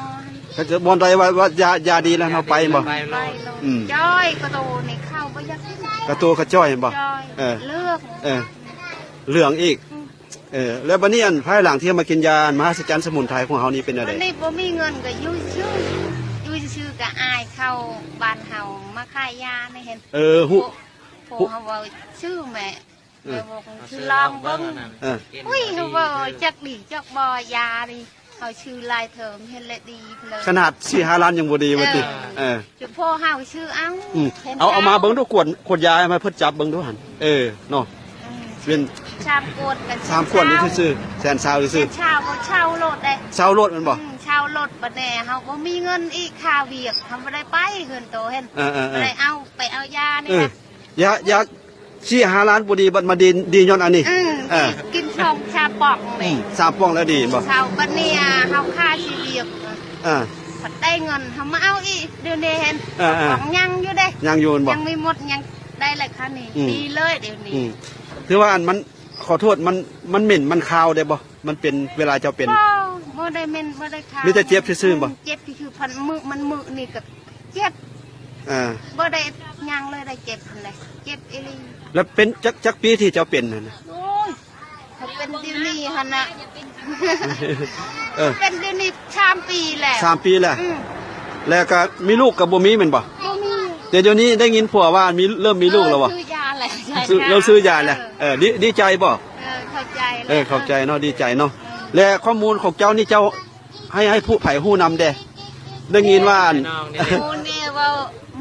ກໍຈະບ່ອນໃດວ່າ ວ່າຢາ ຢາດີແລ້ວເຮົາໄປບໍ່? ໄປໂລດ ອືມ ຈ້ອຍກະໂຕນີ້ເຂົາບໍ່ຢາກກິນ ກະໂຕກະຈ້ອຍບໍ່? ຈ້ອຍ ເອີ ເລືອງ ເອີ ເຫຼືອງອີກ ອືມ ເອີ ແລ້ວບັດນີ້ ອັນ ພາຍຫຼັງທີ່ມາກິນຢາ ອັນ ມະຫັດສະຈັນສະໝຸນໄພຂອງເຮົານີ້ເປັນແນວໃດ? ອັນນີ້ບໍ່ມີເງິນກໍຢູ່ຊື່ ຢູ່ຊື່ກໍອາຍເຂົາບ້ານເຮົາມາຂາຍຢານີ້ເຫັນ ເອີ ຮູ້ ເພາະເຮົາເວົ້າຊື່ແມ່ ເອີ ແມ່ບອກຊື່ລອງເບິ່ງ ເອີ ອຸ້ຍ ເຮົາເວົ້າຈັກດີຈັກບໍ່ ຢານີ້ ເຮົາຊື່ຫຼາຍເທີມເຫັນແລ້ວດີເລີຍ ຂະໜາດສີ່ຫ້າລ້ານຍັງບໍ່ດີວ່າຕິ ເອີ ເອີ ຈຸພໍ່ເຮົາຊື່ເອົາ ອືມ ເອົາ ເອົາມາເບິ່ງດູ ກວດ ກວດຢາໃຫ້ເພິ່ນຈັບເບິ່ງດູຫັ້ນ ເອີ ເນາະ ອືມ ເປັນ ຊາມກວດກັນ ຊາມກວດນີ້ຊື່ໆ ແສນຊາວຊື່ໆ ແສນຊາວ ເຊົ່າໂລດເດ້ ເຊົ່າໂລດແມ່ນບໍ່? ອືມ ເຊົ່າໂລດ ບັດແນ່ເຮົາບໍ່ມີເງິນອີກຄ່າວຽກ ເຮົາບໍ່ໄດ້ໄປເຮືອນໂຕເຫັນ ເອີໆໆ ບໍ່ໄດ້ເອົາ ໄປເອົາຢານີ້ ເອີ ລະ ຢາ ຢາສີ່ຫ້າລ້ານບໍ່ດີ ບັດມາດີ ດີຍ້ອນອັນນີ້ ອືມ ເອີ ກິນສອງສາມປ່ອງນີ້ ອືມ ສາມປ່ອງແລ້ວດີບໍ່? ເຊົາບັດນີ້ເຮົາຄ່າຊີວິດ ເອີ ພັດໄດ້ເງິນເຮົາມາເອົາອີກ ດຽວນີ້ເຫັນ ເອີໆ ຂອງຍັງຢູ່ເດ້ ຍັງຢູ່ແມ່ນບໍ່? ຍັງມີໝົດ ຍັງໄດ້ຫຼາຍຄ່ານີ້ ອືມ ດີເລີຍດຽວນີ້ ອືມ ຖືວ່າອັນມັນ ຂໍໂທດ ມັນ ມັນເໝັນ ມັນຄາວໄດ້ບໍ່? ມັນເປັນເວລາເຈົ້າເປັນ ບໍ່ ບໍ່ໄດ້ເໝັນ ບໍ່ໄດ້ຄາວ ມີແຕ່ເຈັບຊື່ໆບໍ່? ອືມ ເຈັບຊື່ໆ ພັນມື້ ມັນມື້ນີ້ກໍ ເຈັບ ອ່າ ບໍ່ໄດ້ຫຍັງເລີຍ ໄດ້ເຈັບຫັ້ນແຫຼະ ເຈັບອີ່ຫຼີ ແລ້ວເປັນຈັກ ຈັກປີທີ່ເຈົ້າເປັນຫັ້ນນະ? ໂອ້ຍ ເຂົາເປັນດຽວນີ້ຫັ້ນນະ ເອີ ເປັນດຽວນີ້ສາມປີແລ້ວ ສາມປີແລ້ວ ອືມ ແລ້ວກໍມີລູກກໍບໍ່ມີແມ່ນບໍ່? ບໍ່ມີ ແຕ່ດຽວນີ້ໄດ້ຍິນຜົວວ່າມີ ເລີ່ມມີລູກແລ້ວບໍ່? ເອີ ຊື້ຢາແລ້ວ ຊື້ ເລີ່ມຊື້ຢາແລ້ວ ເອີ ເອີ ດີ ດີໃຈບໍ່? ເອີ ເຂົ້າໃຈ ເອີ ເຂົ້າໃຈເນາະ ດີໃຈເນາະ ເອີ ແລະ ຂໍ້ມູນຂອງເຈົ້ານີ້ ເຈົ້າ ໃຫ້ ໃຫ້ຜູ້ໃຜຮູ້ນຳແດ່ ໄດ້ຍິນວ່າ ພີ່ນ້ອງນີ້ ໂອ້ ແນ່ເວົ້າ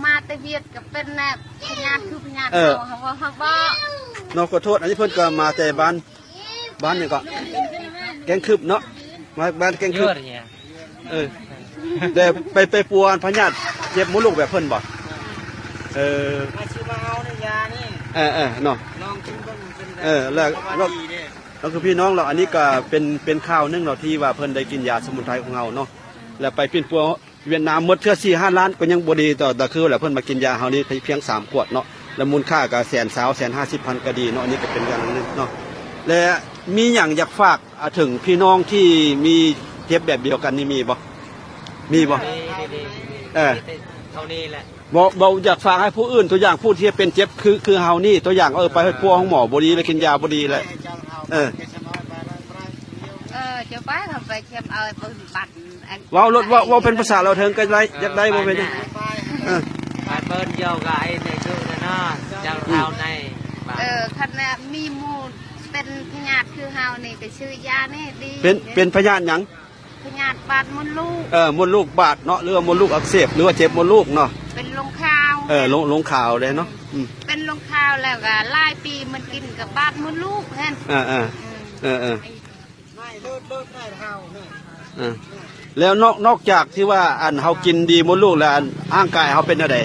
ມາແຕ່ວຽກກໍເປັນນະ ພະຍາດຄືພະຍາດ ເອີ ເຮົາ ເຮົາບໍ່ ເຮົາບໍ່ ເນາະ ຂໍໂທດ ອັນນີ້ເພິ່ນກໍມາແຕ່ບ້ານ ບ້ານຫຍັງເກາະ ແກ້ງຄຶບເນາະ ມາບ້ານແກ້ງຄຶບ ເອີ ແຕ່ໄປ ໄປປົວພະຍາດເຈັບມົດລູກແບບເພິ່ນບໍ່? ເອີ ມາຊິມາເອົາໃນຢານີ້ ເອີໆ ເນາະ ລອງກິນເບິ່ງເປັນໃດ ເອີ ແລ້ວ ແລ້ວຄືພີ່ນ້ອງເນາະ ອັນນີ້ກໍເປັນ ເປັນຂ່າວໜຶ່ງເນາະ ທີ່ວ່າເພິ່ນໄດ້ກິນຢາສະໝຸນໄພຂອງເຮົາເນາະ ແລ້ວໄປປິ່ນປົວຫວຽດນາມໝົດເທື່ອສີ່ຫ້າລ້ານ ກໍຍັງບໍ່ດີຕໍ່ ຕາຄືແຫຼະ ເພິ່ນມາກິນຢາເຮົານີ້ພຽງສາມຂວດເນາະ ແລະ ມູນຄ່າກໍແສນຊາວ ແສນຫ້າສິບພັນ ກໍດີເນາະ ອັນນີ້ກໍເປັນຢ່າງໜຶ່ງເນາະ ແລະ ມີຫຍັງຢາກຝາກ ອາ ເຖິງພີ່ນ້ອງທີ່ມີເຈັບແບບດຽວກັນນີ້ມີບໍ່? ມີບໍ່? ມີ ມີ ມີ ເອີ ມີແຕ່ເທົ່ານີ້ແຫຼະ ບໍ່ ບໍ່ຢາກຝາກໃຫ້ຜູ້ອື່ນ ຕົວຢ່າງຜູ້ທີ່ເປັນເຈັບຄື ຄືເຮົານີ້ ຕົວຢ່າງ ເອີ ໄປປົວໂຮງໝໍບໍ່ດີ ແລ້ວກິນຢາບໍ່ດີແຫຼະ ເອີ ເອີ ເຈົ້າໄປ ເຮົາໄປເກັບເອົາປະຕິບັດ ເວົ້າໂລດ ເວົ້າ ເວົ້າເປັນພາສາລາວເທິງກໍໄດ້ ຢາກໄດ້ບໍ່ເປັນຫຍັງ ເອີ ບາດເບິ່ນເຈົ້າກໍໄອ້ໃນຊື່ນະ ເຈົ້າເຮົາໃນ ເອີ ຄັນວ່າມີໝູ່ເປັນພະຍາດຄືເຮົານີ້ ໄປຊື້ຢານີ້ດີ ເປັນ ເປັນພະຍາດຫຍັງ? ພະຍາດບາດມົດລູກ ເອີ ມົດລູກບາດເນາະ ຫຼືວ່າມົດລູກອັກເສບ ຫຼືວ່າເຈັບມົດລູກເນາະ ເປັນລົງຂາວ ເອີ ລົງ ລົງຂາວເດ້ເນາະ ອືມ ເປັນລົງຂາວແລ້ວກໍຫຼາຍປີ ມັນກິນກັບບາດມົດລູກຫັ້ນ ເອີໆ ອືມ ເອີໆ ເອີ ແລ້ວນອກ ນອກຈາກທີ່ວ່າ ອັນ ເຮົາກິນດີມົດລູກແລ້ວ ອັນ ຮ່າງກາຍເຮົາເປັນແນວໃດ?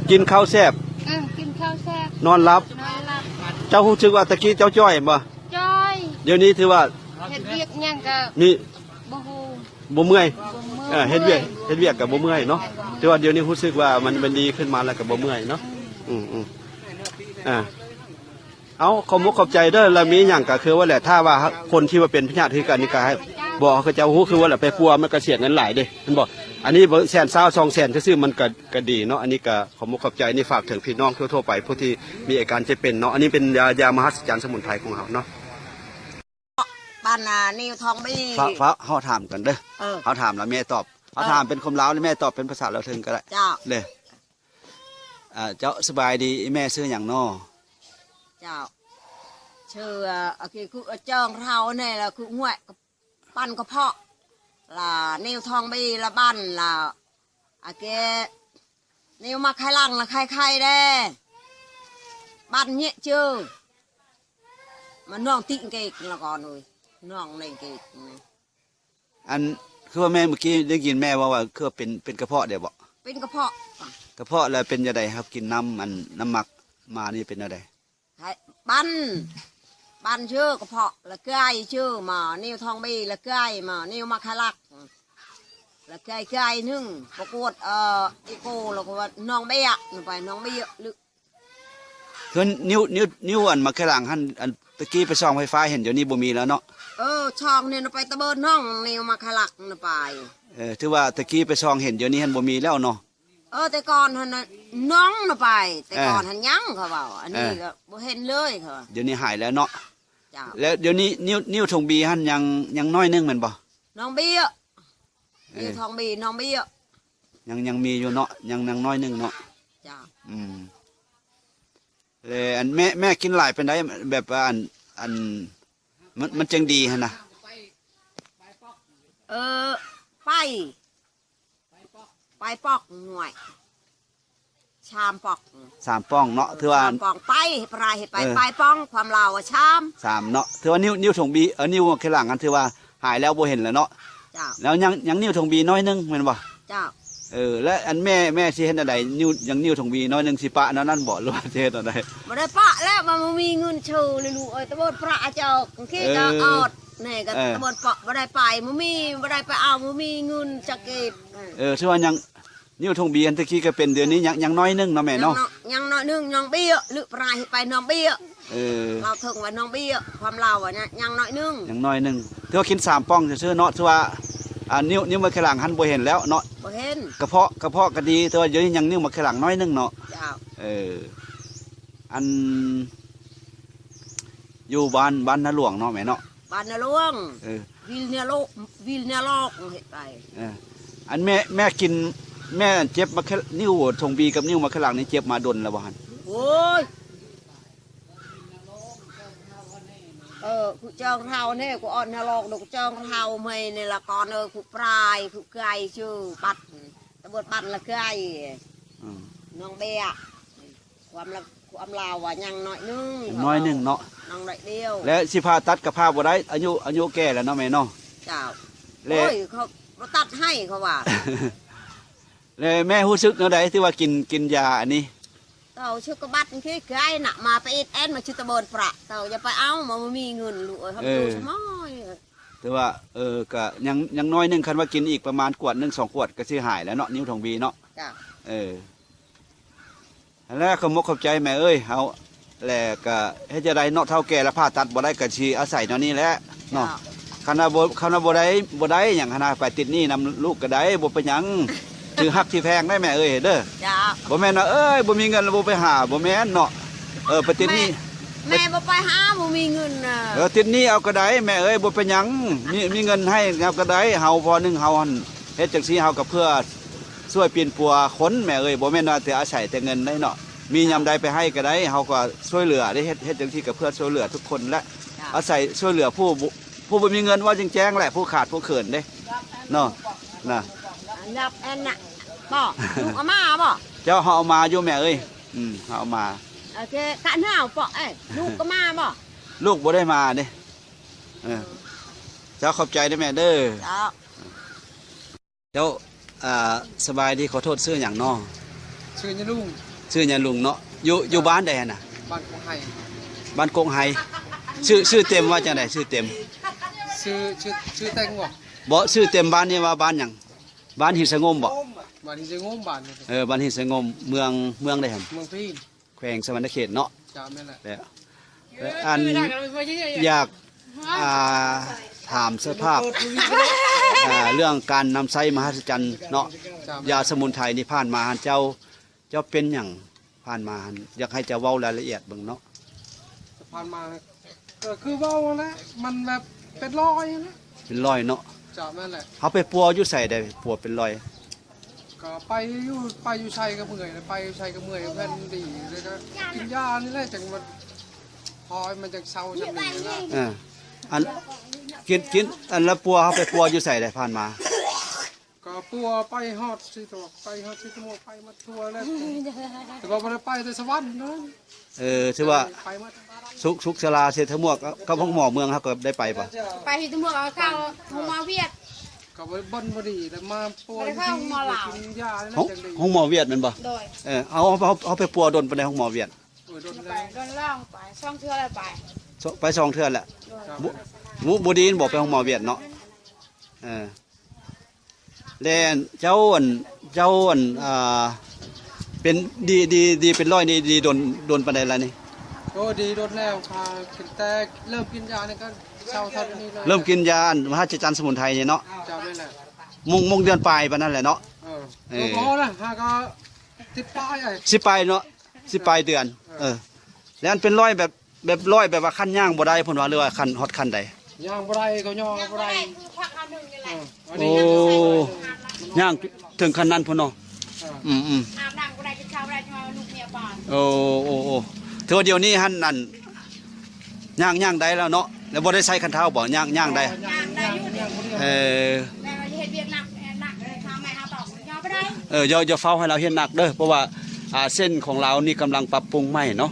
ກິນເຂົ້າແຊບ ອືມ ກິນເຂົ້າແຊບ ນອນຫຼັບ ນອນຫຼັບ ເຈົ້າຮູ້ສຶກວ່າແຕ່ກີ້ເຈົ້າຈ້ອຍບໍ່? ຈ້ອຍ ດຽວນີ້ຖືວ່າ ເຮັດວຽກຫຍັງກໍມີ ບໍ່ຮູ້ ບໍ່ເມື່ອຍ ບໍ່ເມື່ອຍ ເອີ ເຮັດວຽກ ເຮັດວຽກກໍບໍ່ເມື່ອຍເນາະ ແຕ່ວ່າດຽວນີ້ຮູ້ສຶກວ່າມັນ ມັນດີຂຶ້ນມາແລ້ວກໍບໍ່ເມື່ອຍເນາະ ອືມ ອືມ ອືມ ອ່າ ເອົາ ຂອບອົກຂອບໃຈເດີ ແລ້ວມີຫຍັງກໍຄືວ່າແຫຼະ ຖ້າວ່າຄົນທີ່ວ່າເປັນພະຍາດຄືກັນນີ້ກໍໃຫ້ບອກເຂົາເຈົ້າຮູ້ ຄືວ່າແຫຼະ ໄປປົວມັນກໍເສຍເງິນຫຼາຍເດ້ ແມ່ນບໍ່? ອັນນີ້ເບິ່ງແສນຊາວ ສອງແສນ ຊື່ໆ ມັນກໍ ກໍດີເນາະ ອັນນີ້ກໍຂອບອົກຂອບໃຈ ນີ້ຝາກເຖິງພີ່ນ້ອງທົ່ວໆ ໄປ ຜູ້ທີ່ມີອາການເຈັບເປັນເນາະ ອັນນີ້ເປັນຢາ ຢາມະຫັດສະຈັນສະໝຸນໄພຂອງເຮົາເນາະ. ບ້ານນານິວທອງບີ ຟ້າ ຟ້າ ເຮົາຖາມກັນເດີ ເອີ ເຮົາຖາມແລ້ວແມ່ຕອບ ເຮົາ ເອີ ຖາມເປັນຄວາມລາວ ແມ່ຕອບເປັນພາສາລາວເທິງກໍໄດ້ ເຈົ້າ ເດີ ອ່າ ເຈົ້າ ສະບາຍດີ ອີ່ແມ່ຊື່ຫຍັງນໍ? ເຈົ້າ ຊື່ ອາ ເກ ຄຸ ອາ ຈອງເຮົານີ້ລະ ຄຸ ຫ້ວຍ ປັນກະເພາະ ລະ ນິວທອງບີ ລະ ບ້ານ ລະ ອາເກ ນິວມາໄຄຫຼັງ ລະ ໄຄໄຄເດ້ ບ້ານເຍະຈື່ ມານ້ອງຕິເກກ ລະກອນເອີຍ ນ້ອງໃນເກກ ອັນ ຄືວ່າແມ່ມື້ກີ້ໄດ້ຍິນແມ່ເວົ້າວ່າ ຄືວ່າເປັນ ເປັນກະເພາະເດ້ບໍ່? ເປັນກະເພາະ ກະເພາະແລ້ວເປັນຈັ່ງໃດ? ເຮົາກິນນ້ຳ ອັນ ນ້ຳໝາກມານີ້ເປັນແນວໃດ? ໃຫ້ ບັນ ບັນຊື່ກະເພາະ ລະເກືອຍຊື່ໝໍ ນິວທອງບີ ລະເກືອຍໝໍ ນິວມາຄາລັກ ລະເກືອຍ ເກືອຍໜຶ່ງ ປະກວດ ເອີ ອີໂກ ລະກະວ່ານ້ອງເບຍ ນຳໄປນ້ອງເບຍ ຫຼື ຄືນິ້ວ ນິ້ວ ນິ້ວອັນໝາກແຄຫຼັງຫັ້ນ ອັນຕະກີ້ໄປສ່ອງໄຟຟ້າເຫັນ ດຽວນີ້ບໍ່ມີແລ້ວເນາະ. ເອີ ຊ່ອງນີ້ນະ ໄປຕະເບີນໜອງ ນີ້ໝາກແຄຫຼັງນະໄປ. ເອີ ຖືວ່າຕະກີ້ໄປສ່ອງເຫັນ ດຽວນີ້ຫັ້ນບໍ່ມີແລ້ວເນາະ. ເອີ ແຕ່ກ່ອນຫັ້ນນະໜອງນະໄປ ແຕ່ກ່ອນຫັ້ນຍັງ ເຂົາເວົ້າ ອັນນີ້ກໍບໍ່ເຫັນເລີຍ ເຂົາວ່າ ດຽວນີ້ຫາຍແລ້ວເນາະ. ເຈົ້າ ແລ້ວດຽວນີ້ນິ້ວ ນິ້ວຖົງບີຫັ້ນຍັງ ຍັງໜ້ອຍໜຶ່ງແມ່ນບໍ່? ໜອງເບ້ຍ ເອີ ນິ້ວຖົງບີ ໜອງເບ້ຍ ຍັງ ຍັງມີຢູ່ເນາະ ຍັງ ຍັງໜ້ອຍໜຶ່ງເນາະ. ເຈົ້າ ອືມ ແລ້ວອັນແມ່ ແມ່ກິນຫຼາຍປານໃດ ແບບວ່າອັນ ອັນ ມັນ ມັນຈັ່ງດີຫັ້ນນະ? ເອີ ໄປ ໄປປອກ ຫ້ວຍ ສາມປອກ ສາມປ່ອງເນາະ ເອີ ຖືວ່າ ສາມປອກ ໄປ ປາຍເຮັດໄປ ເອີ ໄປປອງ ຄວາມລາວວ່າສາມ ສາມເນາະ ຖືວ່ານິ້ວ ນິ້ວຖົງບີ ເອີ ນິ້ວແຄຫຼັງຫັ້ນຖືວ່າຫາຍແລ້ວ ບໍ່ເຫັນແລ້ວເນາະ. ເຈົ້າ ແລ້ວຍັງ ຍັງນິ້ວຖົງບີໜ້ອຍໜຶ່ງແມ່ນບໍ່? ເຈົ້າ ເອີ ແລ້ວອັນແມ່ ແມ່ຊິເຮັດແນວໃດ? ນິ້ວ ຍັງນິ້ວຖົງບີໜ້ອຍໜຶ່ງ ຊິປະແນວນັ້ນບໍ່ ຫຼືວ່າຊິເຮັດແນວໃດ? ບໍ່ໄດ້ປະແລ້ວ ມັນບໍ່ມີເງິນຊື້ແລ້ວລູກເອີຍ ຕະເບີນປະເຈົ້າ ບາງທີກໍ ເອີ ອອດ ນີ້ກໍ ເອີ ຕະເບີນປະ ບໍ່ໄດ້ໄປ ບໍ່ມີ ບໍ່ໄດ້ໄປເອົາ ບໍ່ມີເງິນຈັກກີບ. ເອີ ຖືວ່າຍັງ ນິ້ວຖົງບີອັນຕະກີ້ກໍເປັນ ດຽວນີ້ຍັງ ຍັງໜ້ອຍໜຶ່ງເນາະແມ່ເນາະ. ຍັງໜ້ອຍໜຶ່ງ ນ້ອງເບ້ຍ ຫຼືປາຍເຮັດໄປນ້ອງເບ້ຍ. ເອີ ລາວເຖິງວ່ານ້ອງເບ້ຍ ຄວາມລາວວ່າຍັງ ຍັງໜ້ອຍໜຶ່ງ ຍັງໜ້ອຍໜຶ່ງ ຖືວ່າກິນສາມປ່ອງຊື່ໆເນາະ. ຖືວ່າ ອ່າ ນິ້ວ ນິ້ວໝາກແຄຫຼັງຫັ້ນບໍ່ເຫັນແລ້ວເນາະ ບໍ່ເຫັນ ກະເພາະ ກະເພາະກໍດີ ແຕ່ວ່າດຽວນີ້ຍັງນິ້ວໝາກແຄຫຼັງໜ້ອຍໜຶ່ງເນາະ. ເຈົ້າ ເອີ ອັນ ຢູ່ບ້ານ ບ້ານນາຫຼວງເນາະແມ່ເນາະ. ບ້ານນາຫຼວງ ເອີ ວິລນາໂລກ ວິລນາລອກເຮັດໄປ. ເອີ ອັນແມ່ ແມ່ກິນ ແມ່ເຈັບມາແຄ ນິ້ວຖົງບີກັບນິ້ວໝາກແຄຫຼັງນີ້ເຈັບມາດົນແລ້ວບໍ່ຫັ້ນ? ໂອ້ຍ ເອີ ຜູ້ເຈົ້າເຮົານີ້ ຜູ້ອ່ອນນາລອກ ຜູ້ເຈົ້າເຮົາໃໝ່ນີ້ລະກ່ອນເອີ ຜູ້ປາຍ ຜູ້ໄກຊື່ບັດ ຕະບົດບັດລະໄກ ອືມ ນ້ອງເບ້ຍ ຄວາມລະ ຄວາມລາວວ່າຍັງໜ້ອຍໜຶ່ງ ຍັງໜ້ອຍໜຶ່ງເນາະ ຍັງໜ້ອຍດຽວ ແລະຊິຜ່າຕັດກໍຜ່າບໍ່ໄດ້ ອາຍຸ ອາຍຸແກ່ແລ້ວເນາະແມ່ເນາະ. ເຈົ້າ ແລະ ໂອ້ຍ ເຂົາບໍ່ຕັດໃຫ້ເຂົາວ່າ. ແລະແມ່ຮູ້ສຶກແນວໃດທີ່ວ່າກິນ ກິນຢາອັນນີ້? ເຈົ້າ ຊຶກກະບັດທີ່ກາຍນະ ມາໄປອິດແອນມາຊິຕະເບີນປະ ເຈົ້າຢ່າໄປເອົາ ມັນບໍ່ມີເງິນລູກເອີຍ ເຮົາຢູ່ສະໝໍ. ແຕ່ວ່າ ເອີ ກະຍັງ ຍັງໜ້ອຍໜຶ່ງ ຄັນວ່າກິນອີກປະມານຂວດໜຶ່ງສອງຂວດ ກະຊິຫາຍແລ້ວເນາະ ນິ້ວຖົງບີເນາະ. ເຈົ້າ ເອີ ຫັ້ນແຫຼະ ຂອບມົກຂອບໃຈແມ່ເອີຍ ເຮົາ ແລະກະເຮັດຈັ່ງໃດເນາະ ເຖົ້າແກ່ລະຜ່າຕັດບໍ່ໄດ້ ກະຊິອາໄສແນວນີ້ແຫຼະເນາະ. ເຈົ້າ ຄັນວ່າບໍ່ ຄັນວ່າບໍ່ໄດ້ ບໍ່ໄດ້ຫຍັງຫັ້ນນະ ໄປຕິດໜີ້ນຳລູກກະໄດ້ ບໍ່ເປັນຫຍັງ ຖືກຮັກຖືກແພງໄດ໋ແມ່ເອີຍເດີ. ເຈົ້າ ບໍ່ແມ່ນວ່າ ເອີຍ ບໍ່ມີເງິນລະບໍ່ໄປຫາ ບໍ່ແມ່ນເນາະ. ເອີ ໄປຕິດໜີ້ ແມ່ ແມ່ບໍ່ໄປຫາ ບໍ່ມີເງິນນະ. ເອີ ຕິດໜີ້ເອົາກະໄດ້ແມ່ເອີຍ ບໍ່ເປັນຫຍັງ ມີ ມີເງິນໃຫ້ເອົາກະໄດ້. ເຮົາພໍໜຶ່ງເຮົາຫັ້ນ ເຮັດຈັ່ງຊີ້ເຮົາກະເພື່ອຊ່ວຍປິ່ນປົວຄົນແມ່ເອີຍ ບໍ່ແມ່ນວ່າແຕ່ອາໄສແຕ່ເງິນໄດ໋ເນາະ. ມີຍາມໃດໄປໃຫ້ກະໄດ້ ເຮົາກະຊ່ວຍເຫຼືອໄດ໋ ເຮັດ ເຮັດຈັ່ງຊີ້ກະເພື່ອຊ່ວຍເຫຼືອທຸກຄົນແຫຼະ. ເຈົ້າ ອາໄສຊ່ວຍເຫຼືອຜູ້ ຜູ້ບໍ່ມີເງິນ ເວົ້າແຈ້ງໆແຫຼະ ຜູ້ຂາດຜູ້ເຂີນເດ້ເນາະ. ນະ ນັບອັນນະ ບໍ່ ລູກເອົາມາບໍ່? ເຈົ້າ ເຮົາເອົາມາຢູ່ແມ່ເອີຍ. ອືມ ເຮົາເອົາມາ ໂອເຄ ກະໜາວເປາະເອີຍ ລູກກໍມາບໍ່? ລູກບໍ່ໄດ້ມາເດ້. ເອີ ເຈົ້າ ຂອບໃຈເດີແມ່ເດີ. ເຈົ້າ ເຈົ້າ ອ່າ ສະບາຍດີ ຂໍໂທດ ຊື່ຫຍັງເນາະ? ຊື່ຍາລຸງ. ຊື່ຍາລຸງເນາະ ຢູ່ ຢູ່ບ້ານໃດຫັ້ນນະ? ບ້ານກົກໄຮ. ບ້ານກົກໄຮ. ຊື່ ຊື່ເຕັມວ່າຈັ່ງໃດ? ຊື່ເຕັມ ຊື່ ຊື່ ຊື່ເຕັງບໍ່? ບໍ່ ຊື່ເຕັມບ້ານນີ້ວ່າບ້ານຫຍັງ? ບ້ານຫີນສະຫງົມບໍ່? ບ້ານຫີນສະຫງົມ ບ້ານນີ້. ເອີ ບ້ານຫີນສະຫງົມ ເມືອງ ເມືອງໃດຫັ້ນ? ເມືອງພີນ. ແຂວງສະຫວັນນະເຂດເນາະ. ເຈົ້າ ແມ່ນແຫຼະ. ແລ້ວ ແລ້ວອັນ ຢາກ ອ່າ ຖາມສະພາບ ອ່າ ເລື່ອງການນຳໃຊ້ມະຫັດສະຈັນເນາະ. ເຈົ້າ ແມ່ນ. ຢາສະໝຸນໄພນີ້ຜ່ານມາຫັ້ນ ເຈົ້າ ເຈົ້າເປັນຫຍັງຜ່ານມາຫັ້ນ? ຢາກໃຫ້ເຈົ້າເວົ້າລາຍລະອຽດເບິ່ງເນາະ. ຜ່ານມາ ກໍຄືເວົ້າຫັ້ນແຫຼະ ມັນແບບເປັນລອຍຫັ້ນແຫຼະ. ເປັນລອຍເນາະ. ເຈົ້າ ແມ່ນແຫຼະ. ເຮົາໄປປົວຢູ່ໃສໄດ້ ປົວເປັນລອຍ? ກໍໄປຢູ່ ໄປຢູ່ໃສກໍເມື່ອຍ ໄປຢູ່ໃສກໍເມື່ອຍ ແມ່ນດີ ແລ້ວກໍກິນຢານີ້ແຫຼະ ຈັ່ງມັນ ພໍມັນຈັ່ງເຊົາຊ່ຳນີ້ນະ. ເອີ ອັນ ກິນ ກິນ ອັນລະປົວ ເຮົາໄປປົວຢູ່ໃສໄດ້ຜ່ານມາ? ກໍປົວໄປຮອດສີສະໝວກ ໄປຮອດສີສະໝວກ ໄປໝົດທົ່ວແລ້ວ ແຕ່ວ່າບໍ່ໄດ້ໄປແຕ່ສະຫວັນເນາະ. ເອີ ຖືວ່າ ໄປໝົດ ສຸກ ສຸກສາລາ ເສດຖະໝວກ ກັບໂຮງໝໍເມືອງ ເຮົາກໍໄດ້ໄປບໍ່? ໄປເສດຖະໝວກ ເອົາເຂົ້າໂຮງໝໍຫວຽດ ກໍບໍ່ ບ່ອນບໍ່ດີ ແລ້ວມາປ່ວຍ ບໍ່ໄດ້ເຂົ້າໂຮງໝໍລາວ ກິນຢານີ້ແຫຼະ ໂຮງ ຈັ່ງດີ. ໂຮງໝໍຫວຽດແມ່ນບໍ່? ໂດຍ. ເອີ ເຮົາ ເຮົາ ເຮົາໄປປົວດົນປານໃດໂຮງໝໍຫວຽດ? ໂດນແລ້ວ ດົນແລ້ວ ໄປສອງເທື່ອແລ້ວ ໄປສອງ ໄປສອງເທື່ອແລ້ວ. ໂດຍ. ບໍ່ ບໍ່ ບໍ່ດີບໍ່ໄປໂຮງໝໍຫວຽດເນາະ. ເອີ ແລະເຈົ້າ ອັນ ເຈົ້າ ອັນ ອ່າ ເປັນ ດີ ດີ ດີເປັນລອຍນີ້ ດີດົນ ດົນປານໃດລະນີ້? ໂອ້ ດີໂດນແລ້ວ ຂ້າກິນແຕ່ເລີ່ມກິນຢານີ້ກໍເຊົາເທົ່ານີ້ເລີຍ ເລີ່ມກິນຢາອັນມະຫັດສະຈັນສະໝຸນໄພນີ້ເນາະ. ເຈົ້າ ແມ່ນແຫຼະ ມົງ ມົງເດືອນປາຍປານນັ້ນແຫຼະເນາະ. ເອີ ເອີ ບໍ່ພໍນະ ຫາກໍສິບປາຍ ເອີ ສິບປາຍເນາະ ສິບປາຍເດືອນ. ເອີ ເອີ ແລ້ວອັນເປັນລອຍແບບ ແບບລອຍແບບວ່າຂັ້ນຍ່າງບໍ່ໄດ້ເພິ່ນວ່າ ຫຼືວ່າຂັ້ນ ຮອດຂັ້ນໃດ? ຍ່າງບໍ່ໄດ້ ເຂົາຍໍບໍ່ໄດ້. ເອີ ອັນນີ້ ໂອ້ ຍ່າງເຖິງຂັ້ນນັ້ນພຸ້ນເນາະ. ເອີ ອືມໆ ອາບນ້ຳບໍ່ໄດ້ ກິນເຂົ້າບໍ່ໄດ້ ຈະວ່າລູກເມຍປານ. ໂອ້ ໂອ້ ໂອ້ ຖືວ່າດຽວນີ້ຫັ້ນ ອັນ ຍ່າງ ຍ່າງໄດ້ແລ້ວເນາະ ແລ້ວບໍ່ໄດ້ໃຊ້ຄັນເທົາບໍ່? ຍ່າງ ຍ່າງໄດ້ ຍ່າງໄດ້ຢູ່. ເອີ ແມ່ວ່າເຮັດວຽກໜັກ ໜັກ ເຮັດທາງໃໝ່ຫາຕອກ ຍ່າງບໍ່ໄດ້. ເອີ ຢ່າ ຢ່າຟ້າວໃຫ້ລາວເຮັດໜັກເດີ ເພາະວ່າ ອ່າ ເສັ້ນຂອງລາວນີ້ກຳລັງປັບປຸງໃໝ່ເນາະ.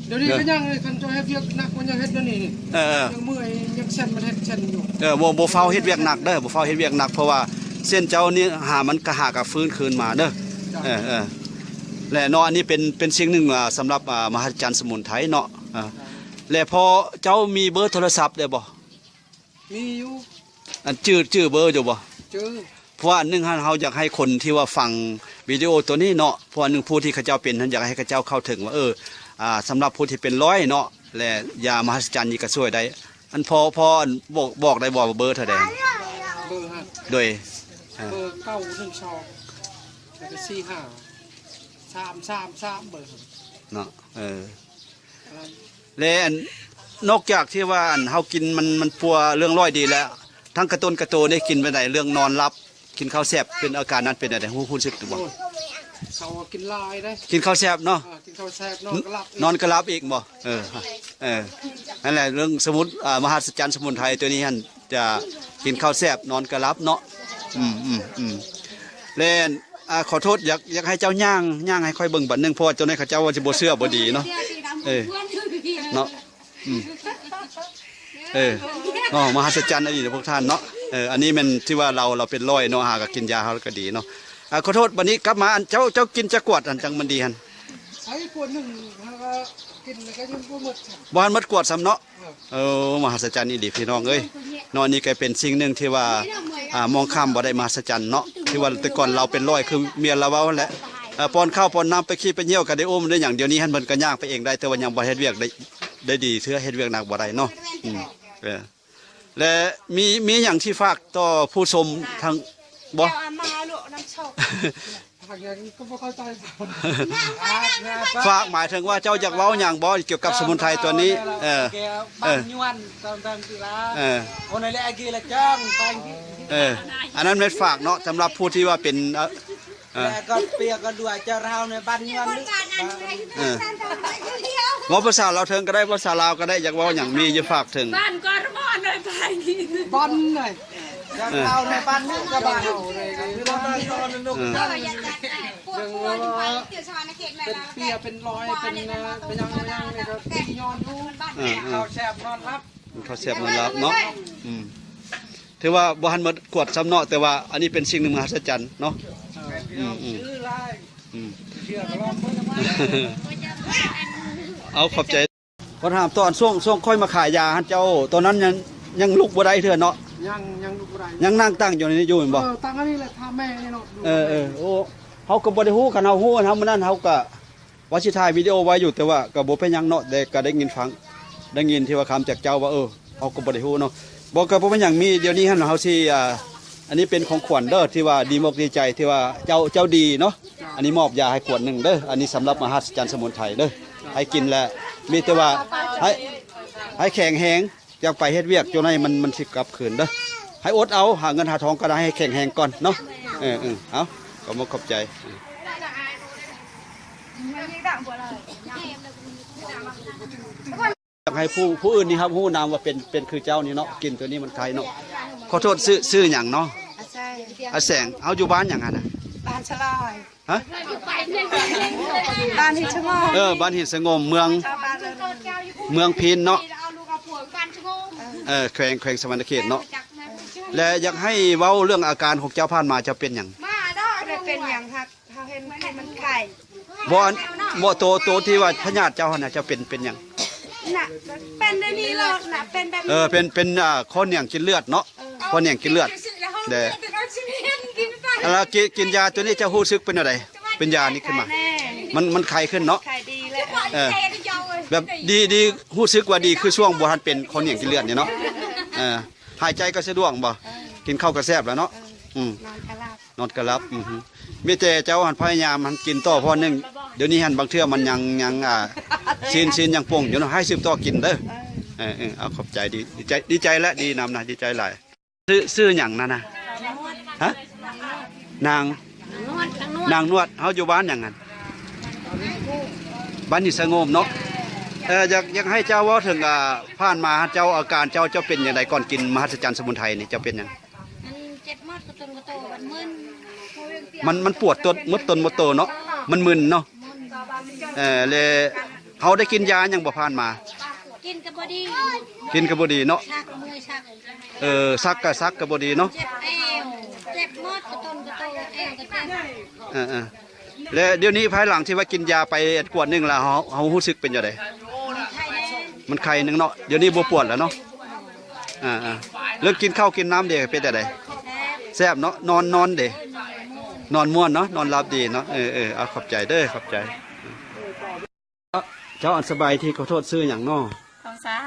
ດຽວນີ້ກໍຍັງ ຄັນເຈົ້າເຮັດວຽກໜັກ ມັນຍັງເຮັດແນວນີ້. ເອີ ຍັງເມື່ອຍ ຍັງເສັ້ນມັນເຮັດເສັ້ນຢູ່. ເອີ ບໍ່ ບໍ່ຟ້າວເຮັດວຽກໜັກເດີ ບໍ່ຟ້າວເຮັດວຽກໜັກ ເພາະວ່າເສັ້ນເຈົ້ານີ້ຫາ ມັນກະຫາກະຟື້ນຄືນມາເດີ. ເຈົ້າ ເອີ ເອີ ແລະເນາະ ອັນນີ້ເປັນ ເປັນສິ່ງໜຶ່ງ ອ່າ ສຳລັບ ອ່າ ມະຫັດສະຈັນສະໝຸນໄພເນາະ. ອ່າ ແລະພໍ່ເຈົ້າມີເບີໂທລະສັບໄດ້ບໍ່? ມີຢູ່. ອັນຈື່ ຈື່ເບີຢູ່ບໍ່? ຈື່. ເພາະວ່າອັນໜຶ່ງຫັ້ນ ເຮົາຢາກໃຫ້ຄົນທີ່ວ່າຟັງວິດີໂອໂຕນີ້ເນາະ ເພາະວ່າໜຶ່ງຜູ້ທີ່ເຂົາເຈົ້າເປັນຫັ້ນ ຢາກໃຫ້ເຂົາເຈົ້າເຂົ້າເຖິງວ່າ ເອີ ອ່າ ສຳລັບຜູ້ທີ່ເປັນລອຍເນາະ ແລະຢາມະຫັດສະຈັນນີ້ກໍຊ່ວຍໄດ້. ອັນພໍ່ ພໍ່ ອັນ ບອກ ບອກໄດ້ບໍ່ວ່າເບີເທົ່າໃດ? ເບີຫັ້ນ ໂດຍ ເອີ ເບີເກົ້າໜຶ່ງສອງ ແລ້ວກໍສີ່ຫ້າ ສາມສາມສາມ ເບີເນາະ. ເອີ ແລະອັນ ນອກຈາກທີ່ວ່າອັນເຮົາກິນມັນ ມັນປົວເລື່ອງລອຍດີແລ້ວ ທັງກະຕົນກະໂຕນີ້ກິນໄປໄດ້ ເລື່ອງນອນຫຼັບ ກິນເຂົ້າແຊບ ເປັນອາການນັ້ນເປັນແນວໃດ? ຮູ້ ຮູ້ສຶກຢູ່ບໍ່? ໂອ້ຍ ເຂົາກິນຫຼາຍເດ້ ກິນເຂົ້າແຊບເນາະ. ເອີ ກິນເຂົ້າແຊບ ນອນກໍຫຼັບອີກ ນອນກໍຫຼັບອີກບໍ່? ເອີ ເອີ ນັ້ນແຫຼະ ເລື່ອງສະໝຸນ ອ່າ ມະຫັດສະຈັນສະໝຸນໄພໂຕນີ້ຫັ້ນ ຈະກິນເຂົ້າແຊບ ນອນກໍຫຼັບເນາະ. ອືມ ອືມ ອືມ ແລະ ອ່າ ຂໍໂທດ ຢາກ ຢາກໃຫ້ເຈົ້າຍ່າງ ຍ່າງໃຫ້ຂ້ອຍເບິ່ງບາດໜຶ່ງ ເພາະວ່າເຈົ້າໃນເຂົາເຈົ້າວ່າຊິບໍ່ເຊື່ອບໍ່ດີເນາະ. ເອີ ເນາະ ອືມ ເອີ ເນາະ ມະຫັດສະຈັນອີ່ຫຼີເນາະພວກທ່ານເນາະ. ເອີ ອັນນີ້ແມ່ນທີ່ວ່າລາວ ລາວເປັນລອຍເນາະ ຫາກໍກິນຢາເຮົາກໍດີເນາະ. ອ່າ ຂໍໂທດ ບາດນີ້ກັບມາ ອັນເຈົ້າ ເຈົ້າກິນຈັກກວດ ອັນຈັ່ງມັນດີຫັ້ນ? ໃຊ້ຂວດໜຶ່ງ ແລ້ວກໍກິນ ແລ້ວກໍຍັງບໍ່ໝົດຊ້ຳ ບໍ່ທັນໝົດຂວດຊ້ຳເນາະ. ເອີ ເອີ ມະຫັດສະຈັນອີ່ຫຼີພີ່ນ້ອງເອີຍເນາະ. ນີ້ກໍເປັນສິ່ງໜຶ່ງທີ່ວ່າ ອ່າ ມອງຂ້າມບໍ່ໄດ້ ມະຫັດສະຈັນເນາະ. ທີ່ວ່າແຕ່ກ່ອນລາວເປັນລອຍ ຄືເມຍລາວເວົ້າຫັ້ນແຫຼະ ເອີ ປ້ອນເຂົ້າປ້ອນນ້ຳ ໄປຂີ້ໄປຍ່ຽວກໍໄດ້ ໂອ້ ມັນໄດ້ຫຍັງ. ດຽວນີ້ຫັ້ນເພິ່ນກໍຍ່າງໄປເອງໄດ້ ແຕ່ວ່າຍັງບໍ່ເຮັດວຽກໄດ້ ໄດ້ດີເທື່ອ ເຮັດວຽກໜັກບໍ່ໄດ້ເນາະ. ອືມ ເອີ ແລະ ມີ ມີຫຍັງທີ່ຝາກຕໍ່ຜູ້ຊົມທາງ ບໍ່? ເຈົ້າເອົາມາໂລະນຳໂຊກ ຝາກຫຍັງກໍບໍ່ເຂົ້າໃຈ. ຝາກໝາຍເຖິງວ່າເຈົ້າຢາກເວົ້າຫຍັງບໍ່ກ່ຽວກັບສະໝຸນໄພຕົວນີ້? ເອີ ເອີ ເອີ ໂອນະເລອາກີລະຈັງ ເອີ ອັນນັ້ນແມ່ນຝາກເນາະ ສຳລັບຜູ້ທີ່ວ່າເປັນ ເອີ ເອີ ເວົ້າພາສາລາວເຖິງກໍໄດ້ ພາສາລາວກໍໄດ້ ຢາກເວົ້າຫຍັງມີຢູ່ຝາກເຖິງ ບ້ານກໍບໍ່ໄດ້ໄປ ບ້ານໄດ ເອີ ເອີ ເອີ ເປັນເປຍ ເປັນລອຍ ເປັນ ເປັນຫຍັງ ເປັນຫຍັງນີ້ກໍດີຍ້ອນຢູ່ ເອີ ເອີ ເຂົ້າແຊບນອນຫຼັບ ເຂົ້າແຊບນອນຫຼັບເນາະ. ອືມ ຖືວ່າບໍ່ທັນໝົດຂວດຊ້ຳເນາະ ແຕ່ວ່າອັນນີ້ເປັນສິ່ງໜຶ່ງມະຫັດສະຈັນເນາະ. ເອີ ອືມ ອືມ ເອົາ ຂອບໃຈ. ຂໍຖາມຕໍ່ ອັນຊ່ວງ ຊ່ວງຂ້ອຍມາຂາຍຢາຫັ້ນ ເຈົ້າ ຕອນນັ້ນຍັງ ຍັງລຸກບໍ່ໄດ້ເທື່ອເນາະ? ຍັງ ຍັງລຸກບໍ່ໄດ້ ຍັງນັ່ງຕັ້ງຢູ່ໃນນີ້ຢູ່ແມ່ນບໍ່? ເອີ ຕັ້ງອັນນີ້ແຫຼະ ຖ້າແມ່ນີ້ເນາະ. ເອີ ເອີ ໂອ້ ເຮົາກໍບໍ່ໄດ້ຮູ້ ຄັນເຮົາຮູ້ ເຮົາມື້ນັ້ນເຮົາກໍ ວ່າຊິຖ່າຍວິດີໂອໄວ້ຢູ່ ແຕ່ວ່າກໍບໍ່ເປັນຫຍັງເນາະ ແຕ່ກໍໄດ້ຍິນຟັງ ໄດ້ຍິນທີ່ວ່າຄຳຈາກເຈົ້າວ່າ ເອີ ເຮົາກໍບໍ່ໄດ້ຮູ້ເນາະ. ບໍ່ ກໍບໍ່ເປັນຫຍັງ ມີດຽວນີ້ຫັ້ນເຮົາຊິ ອ່າ ອັນນີ້ເປັນຂອງຂວັນເດີ ທີ່ວ່າດີອົກດີໃຈ ທີ່ວ່າເຈົ້າ ເຈົ້າດີເນາະ. ອັນນີ້ມອບຢາໃຫ້ຂວດໜຶ່ງເດີ ອັນນີ້ສຳລັບມະຫັດສະຈັນສະໝຸນໄພເດີ ໃຫ້ກິນແລ້ວ ມີແຕ່ວ່າໃຫ້ ໃຫ້ແຂງແຮງ ຢາກໄປເຮັດວຽກ ເຈົ້ານາຍມັນ ມັນຊິກັບຄືນເດີ ໃຫ້ອົດເອົາ ຫາເງິນຫາທອງກໍໄດ້ ໃຫ້ແຂງແຮງກ່ອນເນາະ. ເອີ ເອີ ເອົາ ຂອບອົກຂອບໃຈ. ຢາກໃຫ້ຜູ້ ຜູ້ອື່ນນີ້ຮັບຮູ້ນຳວ່າເປັນ ເປັນຄືເຈົ້ານີ້ເນາະ ກິນໂຕນີ້ມັນໄຄເນາະ. ຂໍໂທດ ຊື່ ຊື່ຫຍັງເນາະ? ອາແສງ. ອາແສງ ເຮົາຢູ່ບ້ານຫຍັງຫັ້ນນະ? ບ້ານສະຫຼອຍ. ຮະ? ບ້ານຫີນສະຫງົມ. ເອີ ບ້ານຫີນສະຫງົມ ເມືອງ ເມືອງພີນເນາະ. ເອີ ແຂວງ ແຂວງສະຫວັນນະເຂດເນາະ. ແລະ ຢາກໃຫ້ເວົ້າເລື່ອງອາການຂອງເຈົ້າຜ່ານມາ ເຈົ້າເປັນຫຍັງ? ບໍ່ໄດ້ເປັນຫຍັງ ຫາກເຮົາເຫັນມັນໄຂ້. ບໍ່ ອັນ ບໍ່ ໂຕ ໂຕທີ່ວ່າພະຍາດເຈົ້າຫັ້ນນະ ເຈົ້າເປັນ ເປັນຫຍັງ? ນະ ເປັນແບບນີ້ເລີຍນະ ເປັນແບບ ເອີ ເປັນ ເປັນ ອ່າ ຂໍ້ໜຽງກິນເລືອດເນາະ. ເອີ ຂໍ້ໜຽງກິນເລືອດ ແດ່ ອັນລະ ກິນ ກິນຢາໂຕນີ້ ເຈົ້າຮູ້ສຶກເປັນແນວໃດ? ເປັນຢານີ້ຂຶ້ນມາ ມັນ ມັນໄຄຂຶ້ນເນາະ. ໄຄດີແລ້ວ ເອີ ແບບດີ ດີ ຮູ້ສຶກວ່າດີຄືຊ່ວງບໍ່ທັນເປັນ ເຂົ້າໜຽງກິນເລືອດນີ້ເນາະ. ເອີ ຫາຍໃຈກໍສະດວກບໍ່? ເອີ ກິນເຂົ້າກໍແຊບແລ້ວເນາະ. ເອີ ອືມ ນອນກໍຫຼັບ ນອນກໍຫຼັບ. ອື ມີແຕ່ເຈົ້າຫັ້ນພະຍາຍາມຫັ້ນກິນຕໍ່ ເພາະໜຶ່ງ ດຽວນີ້ຫັ້ນບາງເທື່ອມັນຍັງ ຍັງ ອ່າ ຊີ້ນ ຊີ້ນຍັງປົ່ງຢູ່ເນາະ. ໃຫ້ສືບຕໍ່ກິນເດີ. ເອີ ເອີ ເອີ ເອົາ ຂອບໃຈ. ດີ ດີໃຈ ດີໃຈແຫຼະ ດີນຳນະ ດີໃຈຫຼາຍ. ຊື່ ຊື່ຫຍັງນັ້ນນະ? ຮະ? ນາງ ນາງນວດ. ເຮົາຢູ່ບ້ານຫຍັງຫັ້ນ? ບ້ານຫີນສະຫງົມເນາະ. ເອີ ຢາກ ຢາກໃຫ້ເຈົ້າເວົ້າເຖິງ ອ່າ ຜ່ານມາເຈົ້າ ອາການເຈົ້າ ເຈົ້າເປັນຈັ່ງໃດກ່ອນກິນມະຫັດສະຈັນສະໝຸນໄພນີ້? ເຈົ້າເປັນຫຍັງ? ມັນເຈັບໝົດ ກະຕຸນກະໂຕ ມັນມຶນ ມັນ ມັນປວດຕົນ ໝົດຕົນໝົດໂຕເນາະ ມັນມຶນເນາະ. ເອີ ແລະ ເຮົາໄດ້ກິນຢາຫຍັງບໍ່ຜ່ານມາ? ກິນກໍບໍ່ດີ ກິນກໍບໍ່ດີເນາະ. ຊັກ ເມື່ອຍຊັກ ເອີ ຊັກກໍ ຊັກກໍບໍ່ດີເນາະ. ເຈັບແອວ ເຈັບໝົດ ກະຕຸນກະໂຕ ແອວກໍເຈັບ. ເອີໆ ແລະ ດຽວນີ້ພາຍຫຼັງທີ່ວ່າກິນຢາໄປກວດໜຶ່ງແລ້ວ ເຮົາ ເຮົາຮູ້ສຶກເປັນຈັ່ງໃດ? ມັນໄຄແດ່ ມັນໄຄໜຶ່ງເນາະ. ດຽວນີ້ບໍ່ປວດແລ້ວເນາະ. ອ່າໆ ເລື່ອງກິນເຂົ້າກິນນ້ຳເດ ເປັນຈັ່ງໃດ? ແຊບ ແຊບເນາະ. ນອນ ນອນເດ? ນອນມ່ວນເນາະ ນອນຫຼັບດີເນາະ. ເອີໆ ເອົາ ຂອບໃຈເດີ ຂອບໃຈ. ເຈົ້າ ອັນ ສະບາຍດີ ຂໍໂທດ ຊື່ຫຍັງເນາະ? ທອງສາ.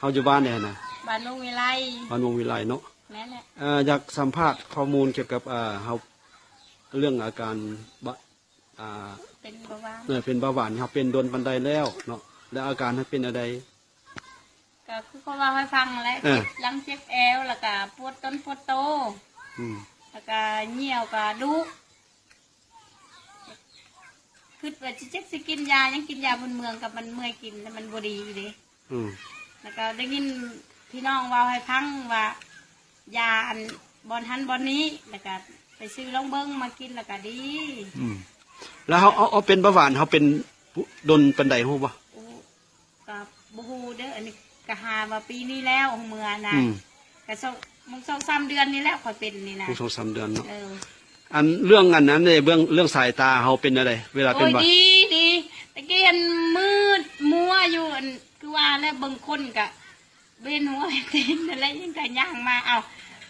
ເຮົາຢູ່ບ້ານໃດຫັ້ນນະ? ບ້ານວົງວິໄລ. ບ້ານວົງວິໄລເນາະ. ແມ່ນແຫຼະ. ເອີ ຢາກສຳພາດຂໍ້ມູນກ່ຽວກັບ ເອີ ເຮົາ ເລື່ອງອາການ ບະ ອ່າ ເປັນເບົາຫວານ. ເອີ ເປັນເບົາຫວານ ເຮົາເປັນດົນປານໃດແລ້ວເນາະ? ແລະ ອາການເຮົາເປັນແນວໃດ? ກໍຄືເຂົາເວົ້າໃຫ້ຟັງແຫຼະ. ເອີ ເຈັບຫຼັງເຈັບແອວ ແລ້ວກໍປວດຕົນປວດໂຕ. ອືມ ແລ້ວກໍຍ່ຽວກໍດຸ. ຄິດວ່າຊິຈັກຊິກິນຢາຫຍັງ ກິນຢາພື້ນເມືອງກໍມັນເມື່ອຍກິນ ແລ້ວມັນບໍ່ດີເດ້. ອືມ ແລ້ວກໍໄດ້ຍິນພີ່ນ້ອງເວົ້າໃຫ້ຟັງວ່າ ຢາອັນບ່ອນຫັ້ນບ່ອນນີ້ ແລ້ວກໍໄປຊື້ລອງເບິ່ງມາກິນ ແລ້ວກໍດີ. ອືມ ແລ້ວເຮົາ ເອົາ ເອົາເປັນເບົາຫວານ ເຮົາເປັນດົນປານໃດຮູ້ບໍ່? ໂອ້ ກໍບໍ່ຮູ້ເດີ ອັນນີ້ກໍຫາວ່າປີນີ້ແລ້ວ ເມື່ອນະ. ອືມ ກໍສອງ ສອງສາມເດືອນນີ້ແຫຼະຂ້ອຍເປັນນີ້ນະ. ສອງສາມເດືອນເນາະ. ເອີ ອັນເລື່ອງອັນນັ້ນເດ້ ເບື້ອງ ເລື່ອງສາຍຕາເຮົາເປັນແນວໃດເວລາເປັນ? ໂອ້ຍ ບໍ່ ດີ ດີ. ຕະກີ້ຫັ້ນມືດມົວຢູ່ ອັນ ຄືວ່າແຫຼະ ເບິ່ງຄົນກໍບໍ່ເຫັນຫົວເຫັນຕີນນັ້ນແຫຼະ. ຍັງກໍຍ່າງມາ ເອົ້າ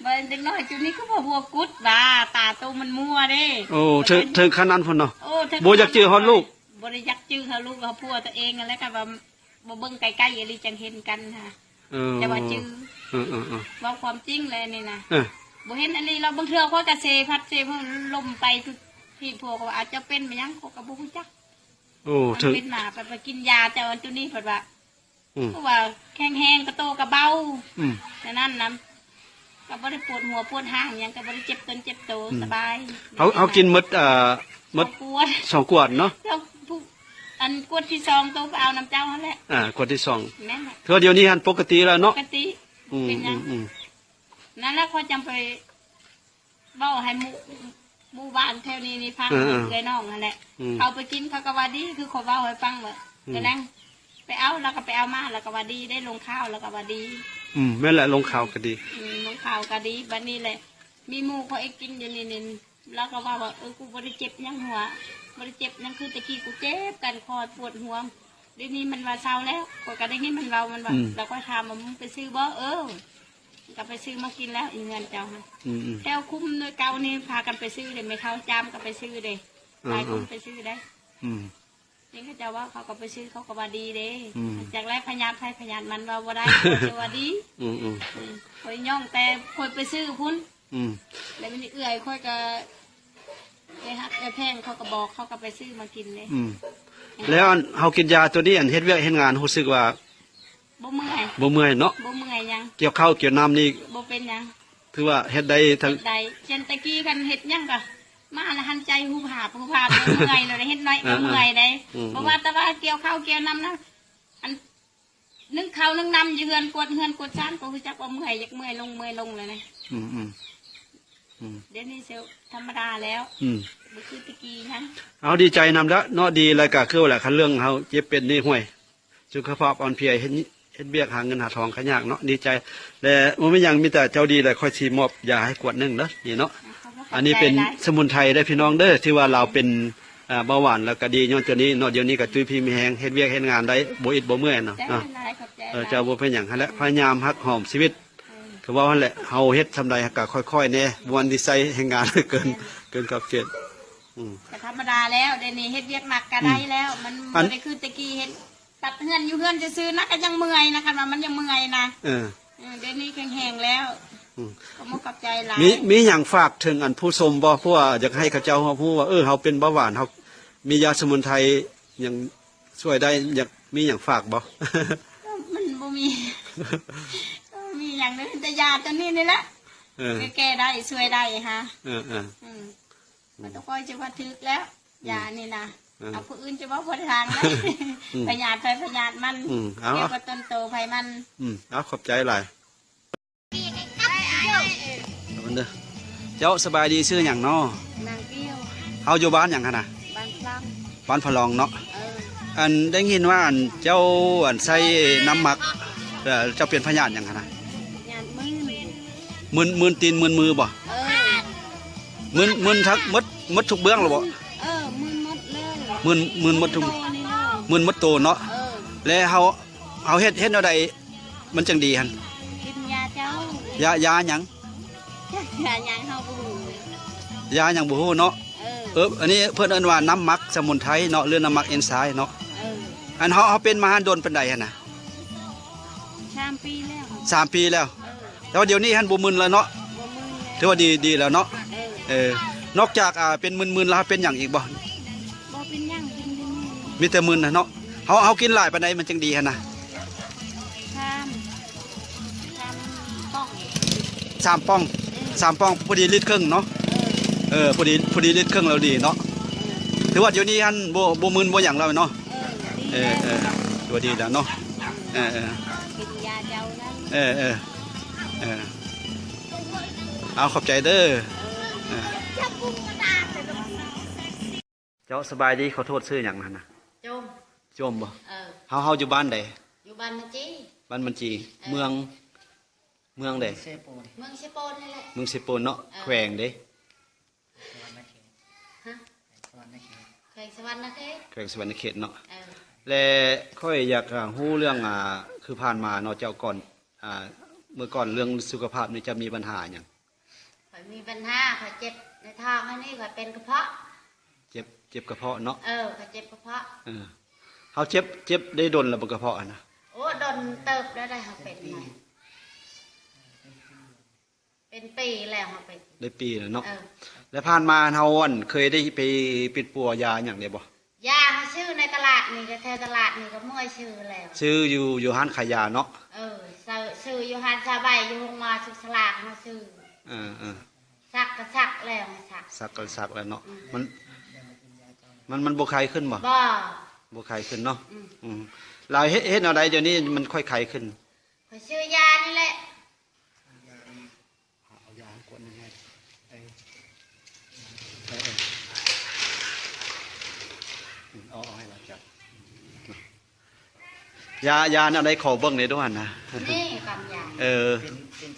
ບໍ່ ເດັກນ້ອຍຈຸນີ້ຄືບໍ່ຫົວກຸດວ່າ ຕາໂຕມັນມົວເດ້. ໂອ້ ເຖິງ ເຖິງຂະໜາດນັ້ນພຸ້ນເນາະ. ໂອ້ ບໍ່ຢາກຈື່ຮອດລູກ ບໍ່ໄດ້ຢາກຈື່ເຮົາລູກເຮົາຜົວຕົວເອງຫັ້ນແຫຼະ ກໍວ່າບໍ່ເບິ່ງໃກ້ໆອີ່ຫຼີຈັ່ງເຫັນກັນຫາ. ເອີ ແຕ່ວ່າຈື່. ເອີໆໆ ເວົ້າຄວາມຈິງແຫຼະນີ້ນະ. ເອີ ບໍ່ເຫັນອີ່ຫຼີ. ລາວບາງເທື່ອຂ້ອຍກໍເຊພັດເຊ ລົມໄປທຸກທີ່ ພວກເຂົາວ່າ ອາດຈະເປັນມາຫຍັງ ຂ້ອຍກໍບໍ່ຮູ້ຈັກ. ໂອ້ ມັນເປັນມາ ໄປ ໄປກິນຢາເຈົ້າອັນໂຕນີ້ ເພິ່ນວ່າ ອືມ ເພາະວ່າແຂງແຮງ ກະໂຕກະເບົາ. ອືມ ແຕ່ນັ້ນນະ ກໍບໍ່ໄດ້ປວດຫົວປວດຫາງຫຍັງ ກໍບໍ່ໄດ້ເຈັບຕົນເຈັບໂຕ. ອືມ ສະບາຍ. ເຮົາ ເຮົາກິນໝົດ ເອີ ໝົດສອງຂວດ ສອງຂວດເນາະ. ແລ້ວຜູ້ ອັນຂວດທີສອງໂຕໄປເອົານຳເຈົ້າຫັ້ນແຫຼະ. ອ່າ ຂວດທີສອງ. ແມ່ນແຫຼະ. ຄືວ່າດຽວນີ້ຫັ້ນປົກກະຕິແລ້ວເນາະ? ປົກກະຕິ. ອືມ ແມ່ນຫຍັງ? ອືມໆ ນັ້ນແຫຼະ ຂ້ອຍຈັ່ງໄປ ເວົ້າໃຫ້ໝູ່ ໝູ່ບ້ານແຖວນີ້ນີ້ຟັງ. ເອີໆ ເອື້ອຍນ້ອງຫັ້ນແຫຼະ. ອືມ ເຂົາໄປກິນ ເຂົາກໍວ່າດີ ຄືຂ້ອຍເວົ້າໃຫ້ຟັງວ່າ ອືມ ກະນັ່ງໄປເອົາ ແລ້ວກໍໄປເອົາມາ ແລ້ວກໍວ່າດີເດ້ ລົງຂ່າວ ແລ້ວກໍວ່າດີ. ອືມ ແມ່ນແຫຼະ ລົງຂ່າວກໍດີ. ອືມ ລົງຂ່າວກໍດີ. ບັດນີ້ແຫຼະ ມີໝູ່ຂ້ອຍອີກກິນຢູ່ນີ້ ລາວກໍເວົ້າວ່າ ເອີ ກູບໍ່ໄດ້ເຈັບຫຍັງຫົວ ບໍ່ໄດ້ເຈັບຫຍັງ ຄືແຕ່ກີ້ກູເຈັບກັນຄໍ ປວດຫົວ. ດຽວນີ້ມັນວ່າເຊົາແລ້ວ ຂ້ອຍກໍໄດ້ຍິນມັນເວົ້າ ມັນວ່າ. ອືມ ແລ້ວຂ້ອຍຖາມວ່າ ມຶງໄປຊື້ບໍ່? ເອີ ກໍໄປຊື້ມາກິນແລ້ວ ອີເຮືອນເຈົ້າຫັ້ນ. ອືມໆ ແຖວຄຸ້ມເກົ່ານີ້ພາກັນໄປຊື້ເດ້ ແມ່ເຖົ້າຈາມກໍໄປຊື້ເດ້. ອືມໆ ຫຼາຍຄົນໄປຊື້ໄດ້. ອືມ ເຫັນເຂົາເຈົ້າເວົ້າ ເຂົາກໍໄປຊື້ ເຂົາກໍວ່າດີເດ້. ອືມ ຈັກແລະ ພະຍາດໃຜພະຍາດມັນ ເວົ້າບໍ່ໄດ້ ເຂົາເຈົ້າວ່າດີ. ອືມໆ ອືມ ຂ້ອຍຍ້ອງແຕ່ຂ້ອຍໄປຊື້ພຸ້ນ. ອືມ ແລ້ວມັນເອື້ອຍຂ້ອຍກໍໄດ້ຮັກໄດ້ແພງ ເຂົາກໍບອກ ເຂົາກໍໄປຊື້ມາກິນເດ້. ອືມ ແລ້ວອັນເຮົາກິນຢາໂຕນີ້ ອັນເຮັດວຽກເຮັດງານຮູ້ສຶກວ່າ ບໍ່ເມື່ອຍ ບໍ່ເມື່ອຍເນາະ. ບໍ່ເມື່ອຍຫຍັງ ກ່ຽວເຂົ້າກ່ຽວນ້ຳນີ້ ບໍ່ເປັນຫຍັງ ຖືວ່າເຮັດໄດ້ທັງ ເຮັດໄດ້. ເຊັ່ນແຕ່ກີ້ຄັນເຮັດຫຍັງກໍມາລະຫັນໃຈຫູບຫາບຫູບຫາບ ເມື່ອຍແລ້ວເຮັດໜ້ອຍກໍເມື່ອຍໄດ໋. ອືມ ບໍ່ວ່າແຕ່ວ່າກ່ຽວເຂົ້າກ່ຽວນ້ຳນະ ອັນ ໜຶ້ງເຂົ້າໜຶ້ງນ້ຳຢູ່ເຮືອນ ກວດເຮືອນກວດຊານ ກໍຮູ້ຈັກວ່າເມື່ອຍ ຢາກເມື່ອຍລົງ ເມື່ອຍລົງແລ້ວນະ. ອືມໆ ອືມ ດຽວນີ້ເຊວທຳມະດາແລ້ວ. ອືມ ບໍ່ຄືແຕ່ກີ້ຫຍັງ. ເອົາ ດີໃຈນຳລະເນາະ ດີແລ້ວກໍຄືວ່າແຫຼະ ຄັນເລື່ອງເຮົາເຈັບເປັນນີ້ ຫ້ວຍ ສຸຂະພາບອ່ອນເພຍ ເຮັດ ເຮັດວຽກຫາເງິນຫາທອງກໍຍາກເນາະ. ດີໃຈ ແລະ ບໍ່ມີຫຍັງ ມີແຕ່ເຈົ້າດີ ແລະ ຂ້ອຍຊິມອບຢາໃຫ້ຂວດໜຶ່ງເດີ ນີ້ເນາະ. ອ່າ ຂອບໃຈຫຼາຍ. ອັນນີ້ເປັນສະໝຸນໄພເດີ ພີ່ນ້ອງເດີ ທີ່ວ່າລາວເປັນ ອ່າ ເບົາຫວານ ແລ້ວກໍດີຍ້ອນຕົວນີ້ເນາະ. ດຽວນີ້ກໍຕຸ້ຍພີມີແຮງ ເຮັດວຽກເຮັດງານໄດ້ ບໍ່ອິດບໍ່ເມື່ອຍເນາະ. ຂອບໃຈຫຼາຍ ຂອບໃຈຫຼາຍ. ເອີ ເຈົ້າ ບໍ່ເປັນຫຍັງຫັ້ນແຫຼະ ພະຍາຍາມຮັກຫອມຊີວິດ. ເອີ ຄືເວົ້າຫັ້ນແຫຼະ ເຮົາເຮັດສ່ຳໃດເຮົາກໍຄ່ອຍໆແດ່ ບໍ່ແມ່ນໄດ້ໃຊ້ແຮງງານເກີນ ແມ່ນ ເກີນຂອບເຂດ. ອືມ ກໍທຳມະດາແລ້ວ ດຽວນີ້ເຮັດວຽກໜັກກໍໄດ້ແລ້ວ. ອືມ ມັນ ອັນ ບໍ່ໄດ້ຄືແຕ່ກີ້ເຮັດ ຕັດເຮືອນຢູ່ເຮືອນຊື່ໆນະ ກໍຍັງເມື່ອຍນະ ຄັນວ່າມັນຍັງເມື່ອຍນະ. ເອີ ເອີ ດຽວນີ້ແຂງແຮງແລ້ວ. ອືມ ຂອບມຸກຂອບໃຈຫຼາຍ. ມີ ມີຫຍັງຝາກເຖິງອັນຜູ້ຊົມບໍ່? ເພາະວ່າຢາກໃຫ້ເຂົາເຈົ້າຮັບຮູ້ວ່າ ເອີ ເຮົາເປັນເບົາຫວານ ເຮົາມີຢາສະໝຸນໄພຫຍັງຊ່ວຍໄດ້ ຢາກມີຫຍັງຝາກບໍ່? ກໍມັນບໍ່ມີ ບໍ່ມີຫຍັງເລີຍ ມີແຕ່ຢາຕົວນີ້ນີ້ແຫຼະ. ເອີ ແກ້ໄດ້ ຊ່ວຍໄດ້ຫາ. ເອີໆ ອືມ ມັນຕ້ອງຄ່ອຍຈະວ່າຖືກແລ້ວ ອືມ ຢານີ້ນະ. ເອີ ເອົາຜູ້ອື່ນຈະເວົ້າບໍ່ໄດ້ທາງເລີຍ. ອືມ ພະຍາດໃຜພະຍາດມັນ. ອືມ ເອົາ ກ່ຽວກັບຕົ້ນໂຕໃຜມັນ. ອືມ ເອົາ ຂອບໃຈຫຼາຍ. ເອົາເດີ ເຈົ້າສະບາຍດີ ຊື່ຫຍັງເນາະ? ນາງກ້ຽວ. ເຮົາຢູ່ບ້ານຫຍັງຫັ້ນນະ? ບ້ານພະລອງ. ບ້ານພະລອງເນາະ. ເອີ ອັນໄດ້ຍິນວ່າ ອັນເຈົ້າ ອັນໃຊ້ນ້ຳໝັກ ເອີ ເຈົ້າເປັນພະຍາດຫຍັງຫັ້ນນະ? ພະຍາດມື່ນ. ມື່ນ ມື່ນຕີນ ມື່ນມືບໍ່? ເອີ ມື່ນ ມື່ນທັງໝົດ ໝົດທຸກເບື້ອງແລ້ວບໍ່? ເອີ ມື່ນໝົດເລີຍ. ມື່ນ ມື່ນໝົດທຸກ ໂຕນີ້ເລີຍ. ມື່ນໝົດໂຕເນາະ. ເອີ ແລ້ວເຮົາ ເຮົາເຮັດ ເຮັດແນວໃດມັນຈັ່ງດີຫັ້ນ? ກິນຢາເຈົ້າ. ຢາ ຢາຫຍັງ? ຢາຫຍັງເຮົາບໍ່ຮູ້. ຢາຫຍັງບໍ່ຮູ້ເນາະ. ເອີ ເອີ ອັນນີ້ເພິ່ນເອີ້ນວ່ານ້ຳໝັກສະໝຸນໄພເນາະ ຫຼືນ້ຳໝັກເອັນຊາຍເນາະ. ເອີ ອັນເຮົາ ເຮົາເປັນມາຫັ້ນດົນປານໃດຫັ້ນນະ? ສາມປີແລ້ວ. ສາມປີແລ້ວ. ເອີ ແຕ່ວ່າດຽວນີ້ຫັ້ນບໍ່ມຶນແລ້ວເນາະ. ບໍ່ມຶນແລ້ວ. ຖືວ່າດີ ດີແລ້ວເນາະ. ເອີ ເອີ ນອກຈາກ ອ່າ ເປັນມຶນໆແລ້ວ ເຮົາເປັນຫຍັງອີກບໍ່? ບໍ່ເປັນຫຍັງ ກິນແຕ່ມື້. ມີແຕ່ມຶນນະເນາະ. ເຮົາ ເຮົາກິນຫຼາຍປານໃດມັນຈັ່ງດີຫັ້ນນະ? ສາມ ສາມປ່ອງ. ສາມປ່ອງ. ເອີ ສາມປ່ອງ ພໍດີລິດເຄິ່ງເນາະ. ເອີ ເອີ ພໍດີ ພໍດີລິດເຄິ່ງແລ້ວດີເນາະ. ເອີ ຖືວ່າດຽວນີ້ຫັ້ນບໍ່ ບໍ່ມຶນບໍ່ຫຍັງແລ້ວເນາະ. ເອີ ເອີ ເອີ ຖືວ່າດີແລ້ວເນາະ. ເອີ ເອີ ກິນຢາເຈົ້ານະ. ເອີ ເອີ ເອີ ເອົາ ຂອບໃຈເດີ. ເອີ ເອີ ເຈົ້າ ສະບາຍດີ ຂໍໂທດ ຊື່ຫຍັງຫັ້ນນະ? ໂຈມ. ໂຈມບໍ່? ເອີ ເຮົາ ເຮົາຢູ່ບ້ານໃດ? ຢູ່ບ້ານມັນຈີ. ບ້ານມັນຈີ. ເອີ ເມືອງ ເມືອງໃດ? ເມືອງເຊໂປນ. ເມືອງເຊໂປນນີ້ແຫຼະ. ເມືອງເຊໂປນເນາະ. ເອີ ແຂວງເດ? ສະຫວັນນະເຂດ. ຮະ? ສະຫວັນນະເຂດ. ແຂວງສະຫວັນນະເຂດ. ແຂວງສະຫວັນນະເຂດເນາະ. ເອີ ແລະຂ້ອຍຢາກ ອາ ຮູ້ເລື່ອງ ອາ ຄືຜ່ານມາເນາະ ເຈົ້າ ກ່ອນ ອາ ເມື່ອກ່ອນເລື່ອງສຸຂະພາບນີ້ ເຈົ້າມີບັນຫາຫຍັງ? ຂ້ອຍມີບັນຫາ ຂ້ອຍເຈັບໃນທ້ອງອັນນີ້ ຂ້ອຍເປັນກະເພາະ. ເຈັບ ເຈັບກະເພາະເນາະ. ເອີ ຂ້ອຍເຈັບກະເພາະ. ເອີ ເຮົາເຈັບ ເຈັບໄດ້ດົນແລ້ວບໍ່ ກະເພາະຫັ້ນນະ? ໂອ້ ດົນເຕີບແລ້ວໄດ໋ ເຮົາເປັນນະ. ເປັນປີແລ້ວ ເຮົາເປັນ. ໄດ້ປີແລ້ວເນາະ. ເອີ ແລ້ວຜ່ານມາເຮົາ ອັນ ເຄີຍໄດ້ໄປປິດປົວຢາຫຍັງແດ່ບໍ່? ຢາເຮົາຊື້ໃນຕະຫຼາດນີ້ ກໍແຖວຕະຫຼາດນີ້ກໍເມື່ອຍຊື້ແລ້ວ. ຊື້ຢູ່ ຢູ່ຮ້ານຂາຍຢາເນາະ. ເອີ ຊື້ ຊື້ຢູ່ຮ້ານຊາວໃບ ຢູ່ໂຮງໝໍສຸກສະຫຼາກເຮົາຊື້. ເອີ ເອີ ສັກກໍສັກແລ້ວ ສັກ ສັກກໍສັກແລ້ວເນາະ. ອືມ ມັນ ມັນ ມັນບໍ່ໄຄຂຶ້ນບໍ່? ບໍ່ ບໍ່ໄຄຂຶ້ນເນາະ. ອືມ ອືມ ແລ້ວເຮັດ ເຮັດແນວໃດດຽວນີ້ມັນຄ່ອຍໄຄຂຶ້ນ? ຂ້ອຍຊື້ຢານີ້ແຫຼະ. ເອົາຢາໃຫ້ຂວດໜຶ່ງໃຫ້ ເອີ ເອີ ເອີ ເອົາ ເອົາໃຫ້ລາວຈັບ. ຢາ ຢາແນວໃດ ຂໍເບິ່ງແດ່ດູຫັ້ນນະ. ນີ້ກຳຢາ. ເອີ ເປັນ ເປັນ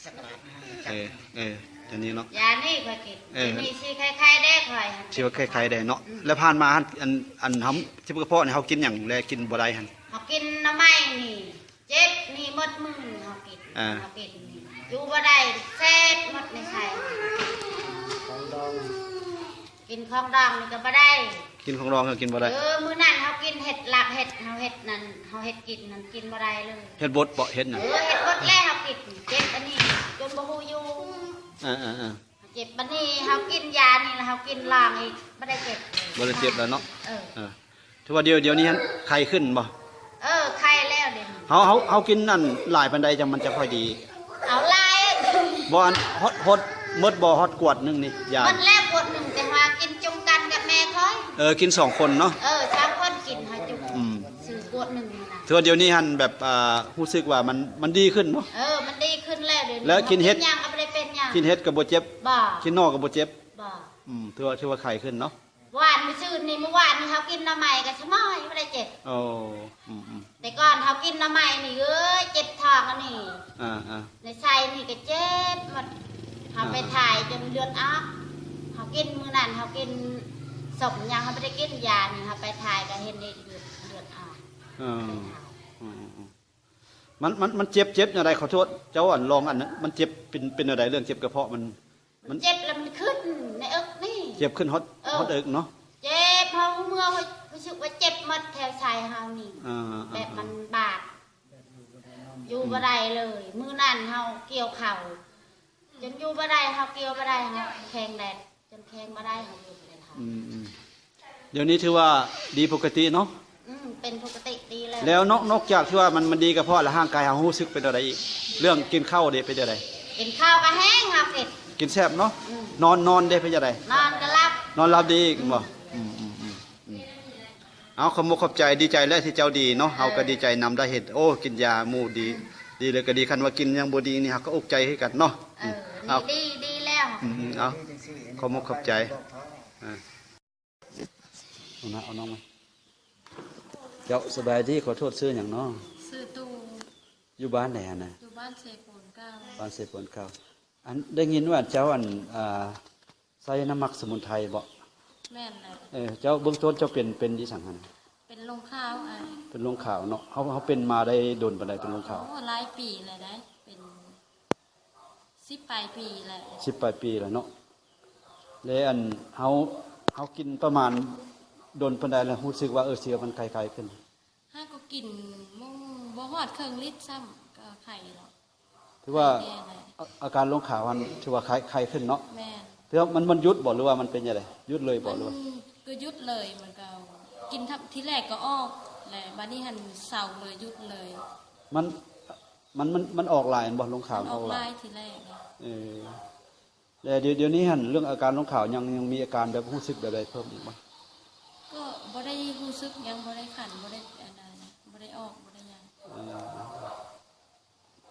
ສັກກະຫຼາດນະ. ເອີ ເອີ ຕົວນີ້ເນາະ. ຢານີ້ຂ້ອຍກິນ. ເອີ ຕົວນີ້ຊິໄຄໆແດ່ຂ້ອຍ ຊິວ່າໄຄໆແດ່ເນາະ. ອືມ ແລ້ວຜ່ານມາຫັ້ນ ອັນ ອັນເຮົາເຈັບກະເພາະນີ້ ເຮົາກິນຫຍັງແລະກິນບໍ່ໄດ້ຫັ້ນ? ເຮົາກິນໜໍ່ໄມ້ນີ້ ເຈັບນີ້ໝົດມື້ເຮົາກິນ. ເອີ ເຮົາກິນນີ້ຢູ່ບໍ່ໄດ້ ເສບໝົດໃນໄສ້. ຂອງດອງ ກິນຂອງດອງນີ້ກໍບໍ່ໄດ້. ກິນຂອງດອງກໍກິນບໍ່ໄດ້. ເອີ ມື້ນັ້ນເຮົາກິນເຫັດ ລາບເຫັດ ເຮົາເຮັດນັ້ນ ເຮົາເຮັດກິນນັ້ນ ກິນບໍ່ໄດ້ເລີຍ. ເຮັດບົດເບາະ ເຮັດຫຍັງ? ເອີ ເຮັດບົດແລ້ວເຮົາກິນ ເຈັບອັນນີ້ຈົນບໍ່ຮູ້ຢູ່. ເອີໆໆ ເຮົາເຈັບ ບັດນີ້ເຮົາກິນຢານີ້ແລ້ວເຮົາກິນລອງອີກ ບໍ່ໄດ້ເຈັບ. ບໍ່ໄດ້ເຈັບແລ້ວເນາະ. ເອີ ເອີ ຖືວ່າດຽວ ດຽວນີ້ຫັ້ນໄຄຂຶ້ນບໍ່? ເອີ ໄຄແລ້ວເດ. ເຮົາ ເຮົາ ເຮົາກິນນັ້ນຫຼາຍປານໃດຈັ່ງມັນຈະຄ່ອຍດີ? ເອົາຫຼາຍ. ບໍ່ ອັນ ຮອດ ຮອດໝົດບໍ່ ຮອດຂວດໜຶ່ງນີ້ ຢາ? ໝົດແລ້ວຂວດໜຶ່ງ ແຕ່ວ່າກິນຈຸ່ມກັນກັບແມ່ຂ້ອຍ. ເອີ ກິນສອງຄົນເນາະ. ເອີ ສອງຄົນກິນໃຫ້ຈຸ່ມ. ອືມ ຊື້ຂວດໜຶ່ງນະ. ຖືວ່າດຽວນີ້ຫັ້ນແບບ ອ່າ ຮູ້ສຶກວ່າມັນ ມັນດີຂຶ້ນບໍ່? ເອີ ມັນດີຂຶ້ນແລ້ວດຽວນີ້. ແລ້ວກິນເຫັດ ຫຍັງກໍບໍ່ໄດ້ເປັນຫຍັງ. ກິນເຫັດກໍບໍ່ເຈັບ. ບໍ່ ກິນໜໍ່ກໍບໍ່ເຈັບ. ບໍ່. ອືມ ຖືວ່າ ຖືວ່າໄຄຂຶ້ນເນາະ. ວານມື້ຊືນນີ້ ມື້ວານນີ້ເຮົາກິນໜໍ່ໄມ້ກໍສະໝອຍບໍ່ໄດ້ເຈັບ. ໂອ້ ອືມໆ ແຕ່ກ່ອນເຮົາກິນໜໍ່ໄມ້ນີ້ ເອີຍ ເຈັບທ້ອງອັນນີ້ ອ່າໆ ໃນໄສ້ນີ້ກໍເຈັບໝົດ. ເຮົາໄປຖ່າຍຈົນເລືອດອອກ. ເຮົາກິນມື້ນັ້ນເຮົາກິນສົ້ມຫຍັງ ເຮົາບໍ່ໄດ້ກິນຢານີ້ ເຮົາໄປຖ່າຍກໍເຫັນເລືອດ ເລືອດອອກ. ເອີ ອືມໆ ມັນ ມັນ ມັນເຈັບ ເຈັບແນວໃດ? ຂໍໂທດ ເຈົ້າ ອັນ ລອງ ອັນ ມັນເຈັບເປັນ ເປັນແນວໃດ ເລື່ອງເຈັບກະເພາະ? ມັນ ມັນເຈັບແລ້ວມັນຂຶ້ນໃນເອິກນີ້. ເຈັບຂຶ້ນຮອດ ເອີ ຮອດເອິກເນາະ. ເຈັບ ເຮົາເມື່ອ ຮູ້ສຶກວ່າເຈັບໝົດແຖວໄຊເຮົານີ້ ອ່າໆໆ ແບບມັນບາດ ຢູ່ບໍ່ໄດ້ເລີຍ. ມື້ນັ້ນເຮົາກ່ຽວເຂົ້າ ຈົນຢູ່ບໍ່ໄດ້ ເຮົາກ່ຽວບໍ່ໄດ້ ເຮົາແຂງແດດ ຈົນແຂງບໍ່ໄດ້ ເຮົາຢູ່ບໍ່ໄດ້ ເຮົາ ອືມໆ ດຽວນີ້ຖືວ່າດີປົກກະຕິເນາະ? ອືມ ເປັນປົກກະຕິດີແລ້ວ. ແລ້ວນອກ ນອກຈາກທີ່ວ່າມັນ ມັນດີກະເພາະແລ້ວ ຮ່າງກາຍເຮົາຮູ້ສຶກເປັນແນວໃດອີກ? ເລື່ອງກິນເຂົ້າເດ ເປັນຈັ່ງໃດ? ກິນເຂົ້າກະແຮງ ເຮົາເປັນ ກິນແຊບເນາະ? ອືມ ນອນ ນອນເດ ເປັນຈັ່ງໃດ? ນອນກະຫຼັບ ນອນຫຼັບດີອີກ ອືມ ບໍ່? ອືມໆໆ ອືມ ເອົາ ຂອບມຸກຂອບໃຈ ດີໃຈແຫຼະທີ່ເຈົ້າດີເນາະ ເອີ ເຮົາກະດີໃຈນຳ ໄດ້ເຫັນ ໂອ້ ກິນຢາໝູ່ດີ ອືມ ດີແລ້ວກະດີ ຄັນວ່າກິນຍັງບໍ່ດີນີ້ ເຮົາກະອຸກໃຈຄືກັນເນາະ. ເອີ ອືມ ເອົາ ດີ ດີແລ້ວ ອືມໆ ເອົາ ຂອບມຸກຂອບໃຈ ເອີ ເອົານະ ເອົານ້ອງມາ. ເຈົ້າ ສະບາຍດີ ຂໍໂທດ ຊື່ຫຍັງເນາະ? ຊື່ຕູ້. ຢູ່ບ້ານໃດຫັ້ນນະ? ຢູ່ບ້ານເຊໂປນເກົ່າ. ບ້ານເຊໂປນເກົ່າ. ອັນ ໄດ້ຍິນວ່າເຈົ້າ ອັນ ອ່າ ໃຊ້ນ້ຳໝັກສະໝຸນໄພບໍ? ແມ່ນແຫຼະ. ເອີ ເຈົ້າ ເບື້ອງຕົ້ນເຈົ້າເປັນ ເປັນອີ່ຫຍັງຫັ້ນ? ເປັນລົງຂາວອ້າຍ. ເປັນລົງຂາວເນາະ. ເຮົາ ເຮົາເປັນມາໄດ້ດົນປານໃດ ເປັນລົງຂາວ? ໂອ້ ຫຼາຍປີແລ້ວໄດ໋ ເປັນສິບປາຍປີແລ້ວ. ສິບປາຍປີແລ້ວເນາະ. ແລະ ອັນ ເຮົາ ເຮົາກິນປະມານດົນປານໃດແລ້ວ ຮູ້ສຶກວ່າ ເອີ ເຊື້ອມັນຄາຍໆຂຶ້ນ? ຫາກະກິນມື້ບໍ່ຮອດເຄິ່ງລິດຊ້ຳ ກະໄຄແລ້ວ. ຖືວ່າ ໄຄແນ່ແຫຼະ. ອາ ອາການລົງຂາວຫັ້ນ ຖືວ່າໄຄ ໄຄຂຶ້ນເນາະ? ແມ່ນ. ຖືວ່າມັນ ມັນຢຸດບໍ ຫຼືວ່າມັນເປັນຈັ່ງໃດ? ຢຸດເລີຍບໍ ຫຼືວ່າ? ມັນກະຢຸດເລີຍ ມັນກະກິນ ທີແລກກະອອກ ແລະ ບາດນີ້ຫັ້ນເຊົາເລີຍ ຢຸດເລີຍ. ມັນ ມັນ ມັນ ມັນອອກຫຼາຍແມ່ນບໍ່? ລົງຂາວ ມັນອອກຫຼາຍ ອອກຫຼາຍທີແລກ. ເອີ ແລະ ດຽວ ດຽວນີ້ຫັ້ນ ເລື່ອງອາການລົງຂາວ ຍັງ ຍັງມີອາການແບບຮູ້ສຶກແບບໃດເພີ່ມອີກບໍ່? ກໍບໍ່ໄດ້ຮູ້ສຶກຫຍັງ ບໍ່ໄດ້ຄັນ ບໍ່ໄດ້ອັນນັ້ນ ບໍ່ໄດ້ອອກ ບໍ່ໄດ້ຫຍັງ. ເອີ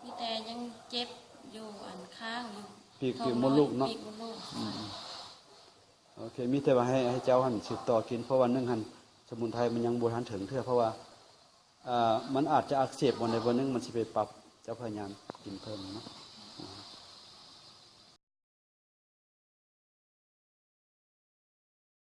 ມີແຕ່ຍັງເຈັບຢູ່ອັນຄ້າງຢູ່ ປີກ ປີກມົດລູກເນາະ? ປີກມົດລູກ. ອືມ ໂອເຄ ມີແຕ່ວ່າໃຫ້ ໃຫ້ເຈົ້າຫັ້ນສືບຕໍ່ກິນ ເພາະວ່າໜຶ່ງຫັ້ນ ສະໝຸນໄພມັນຍັງບໍ່ທັນເຖິງເທື່ອ ເພາະວ່າ ອ່າ ມັນອາດຈະອັກເສບບ່ອນໃດບ່ອນໜຶ່ງ ມັນຊິໄປປັບ ເຈົ້າພະຍາຍາມກິນເພີ່ມເນາະ.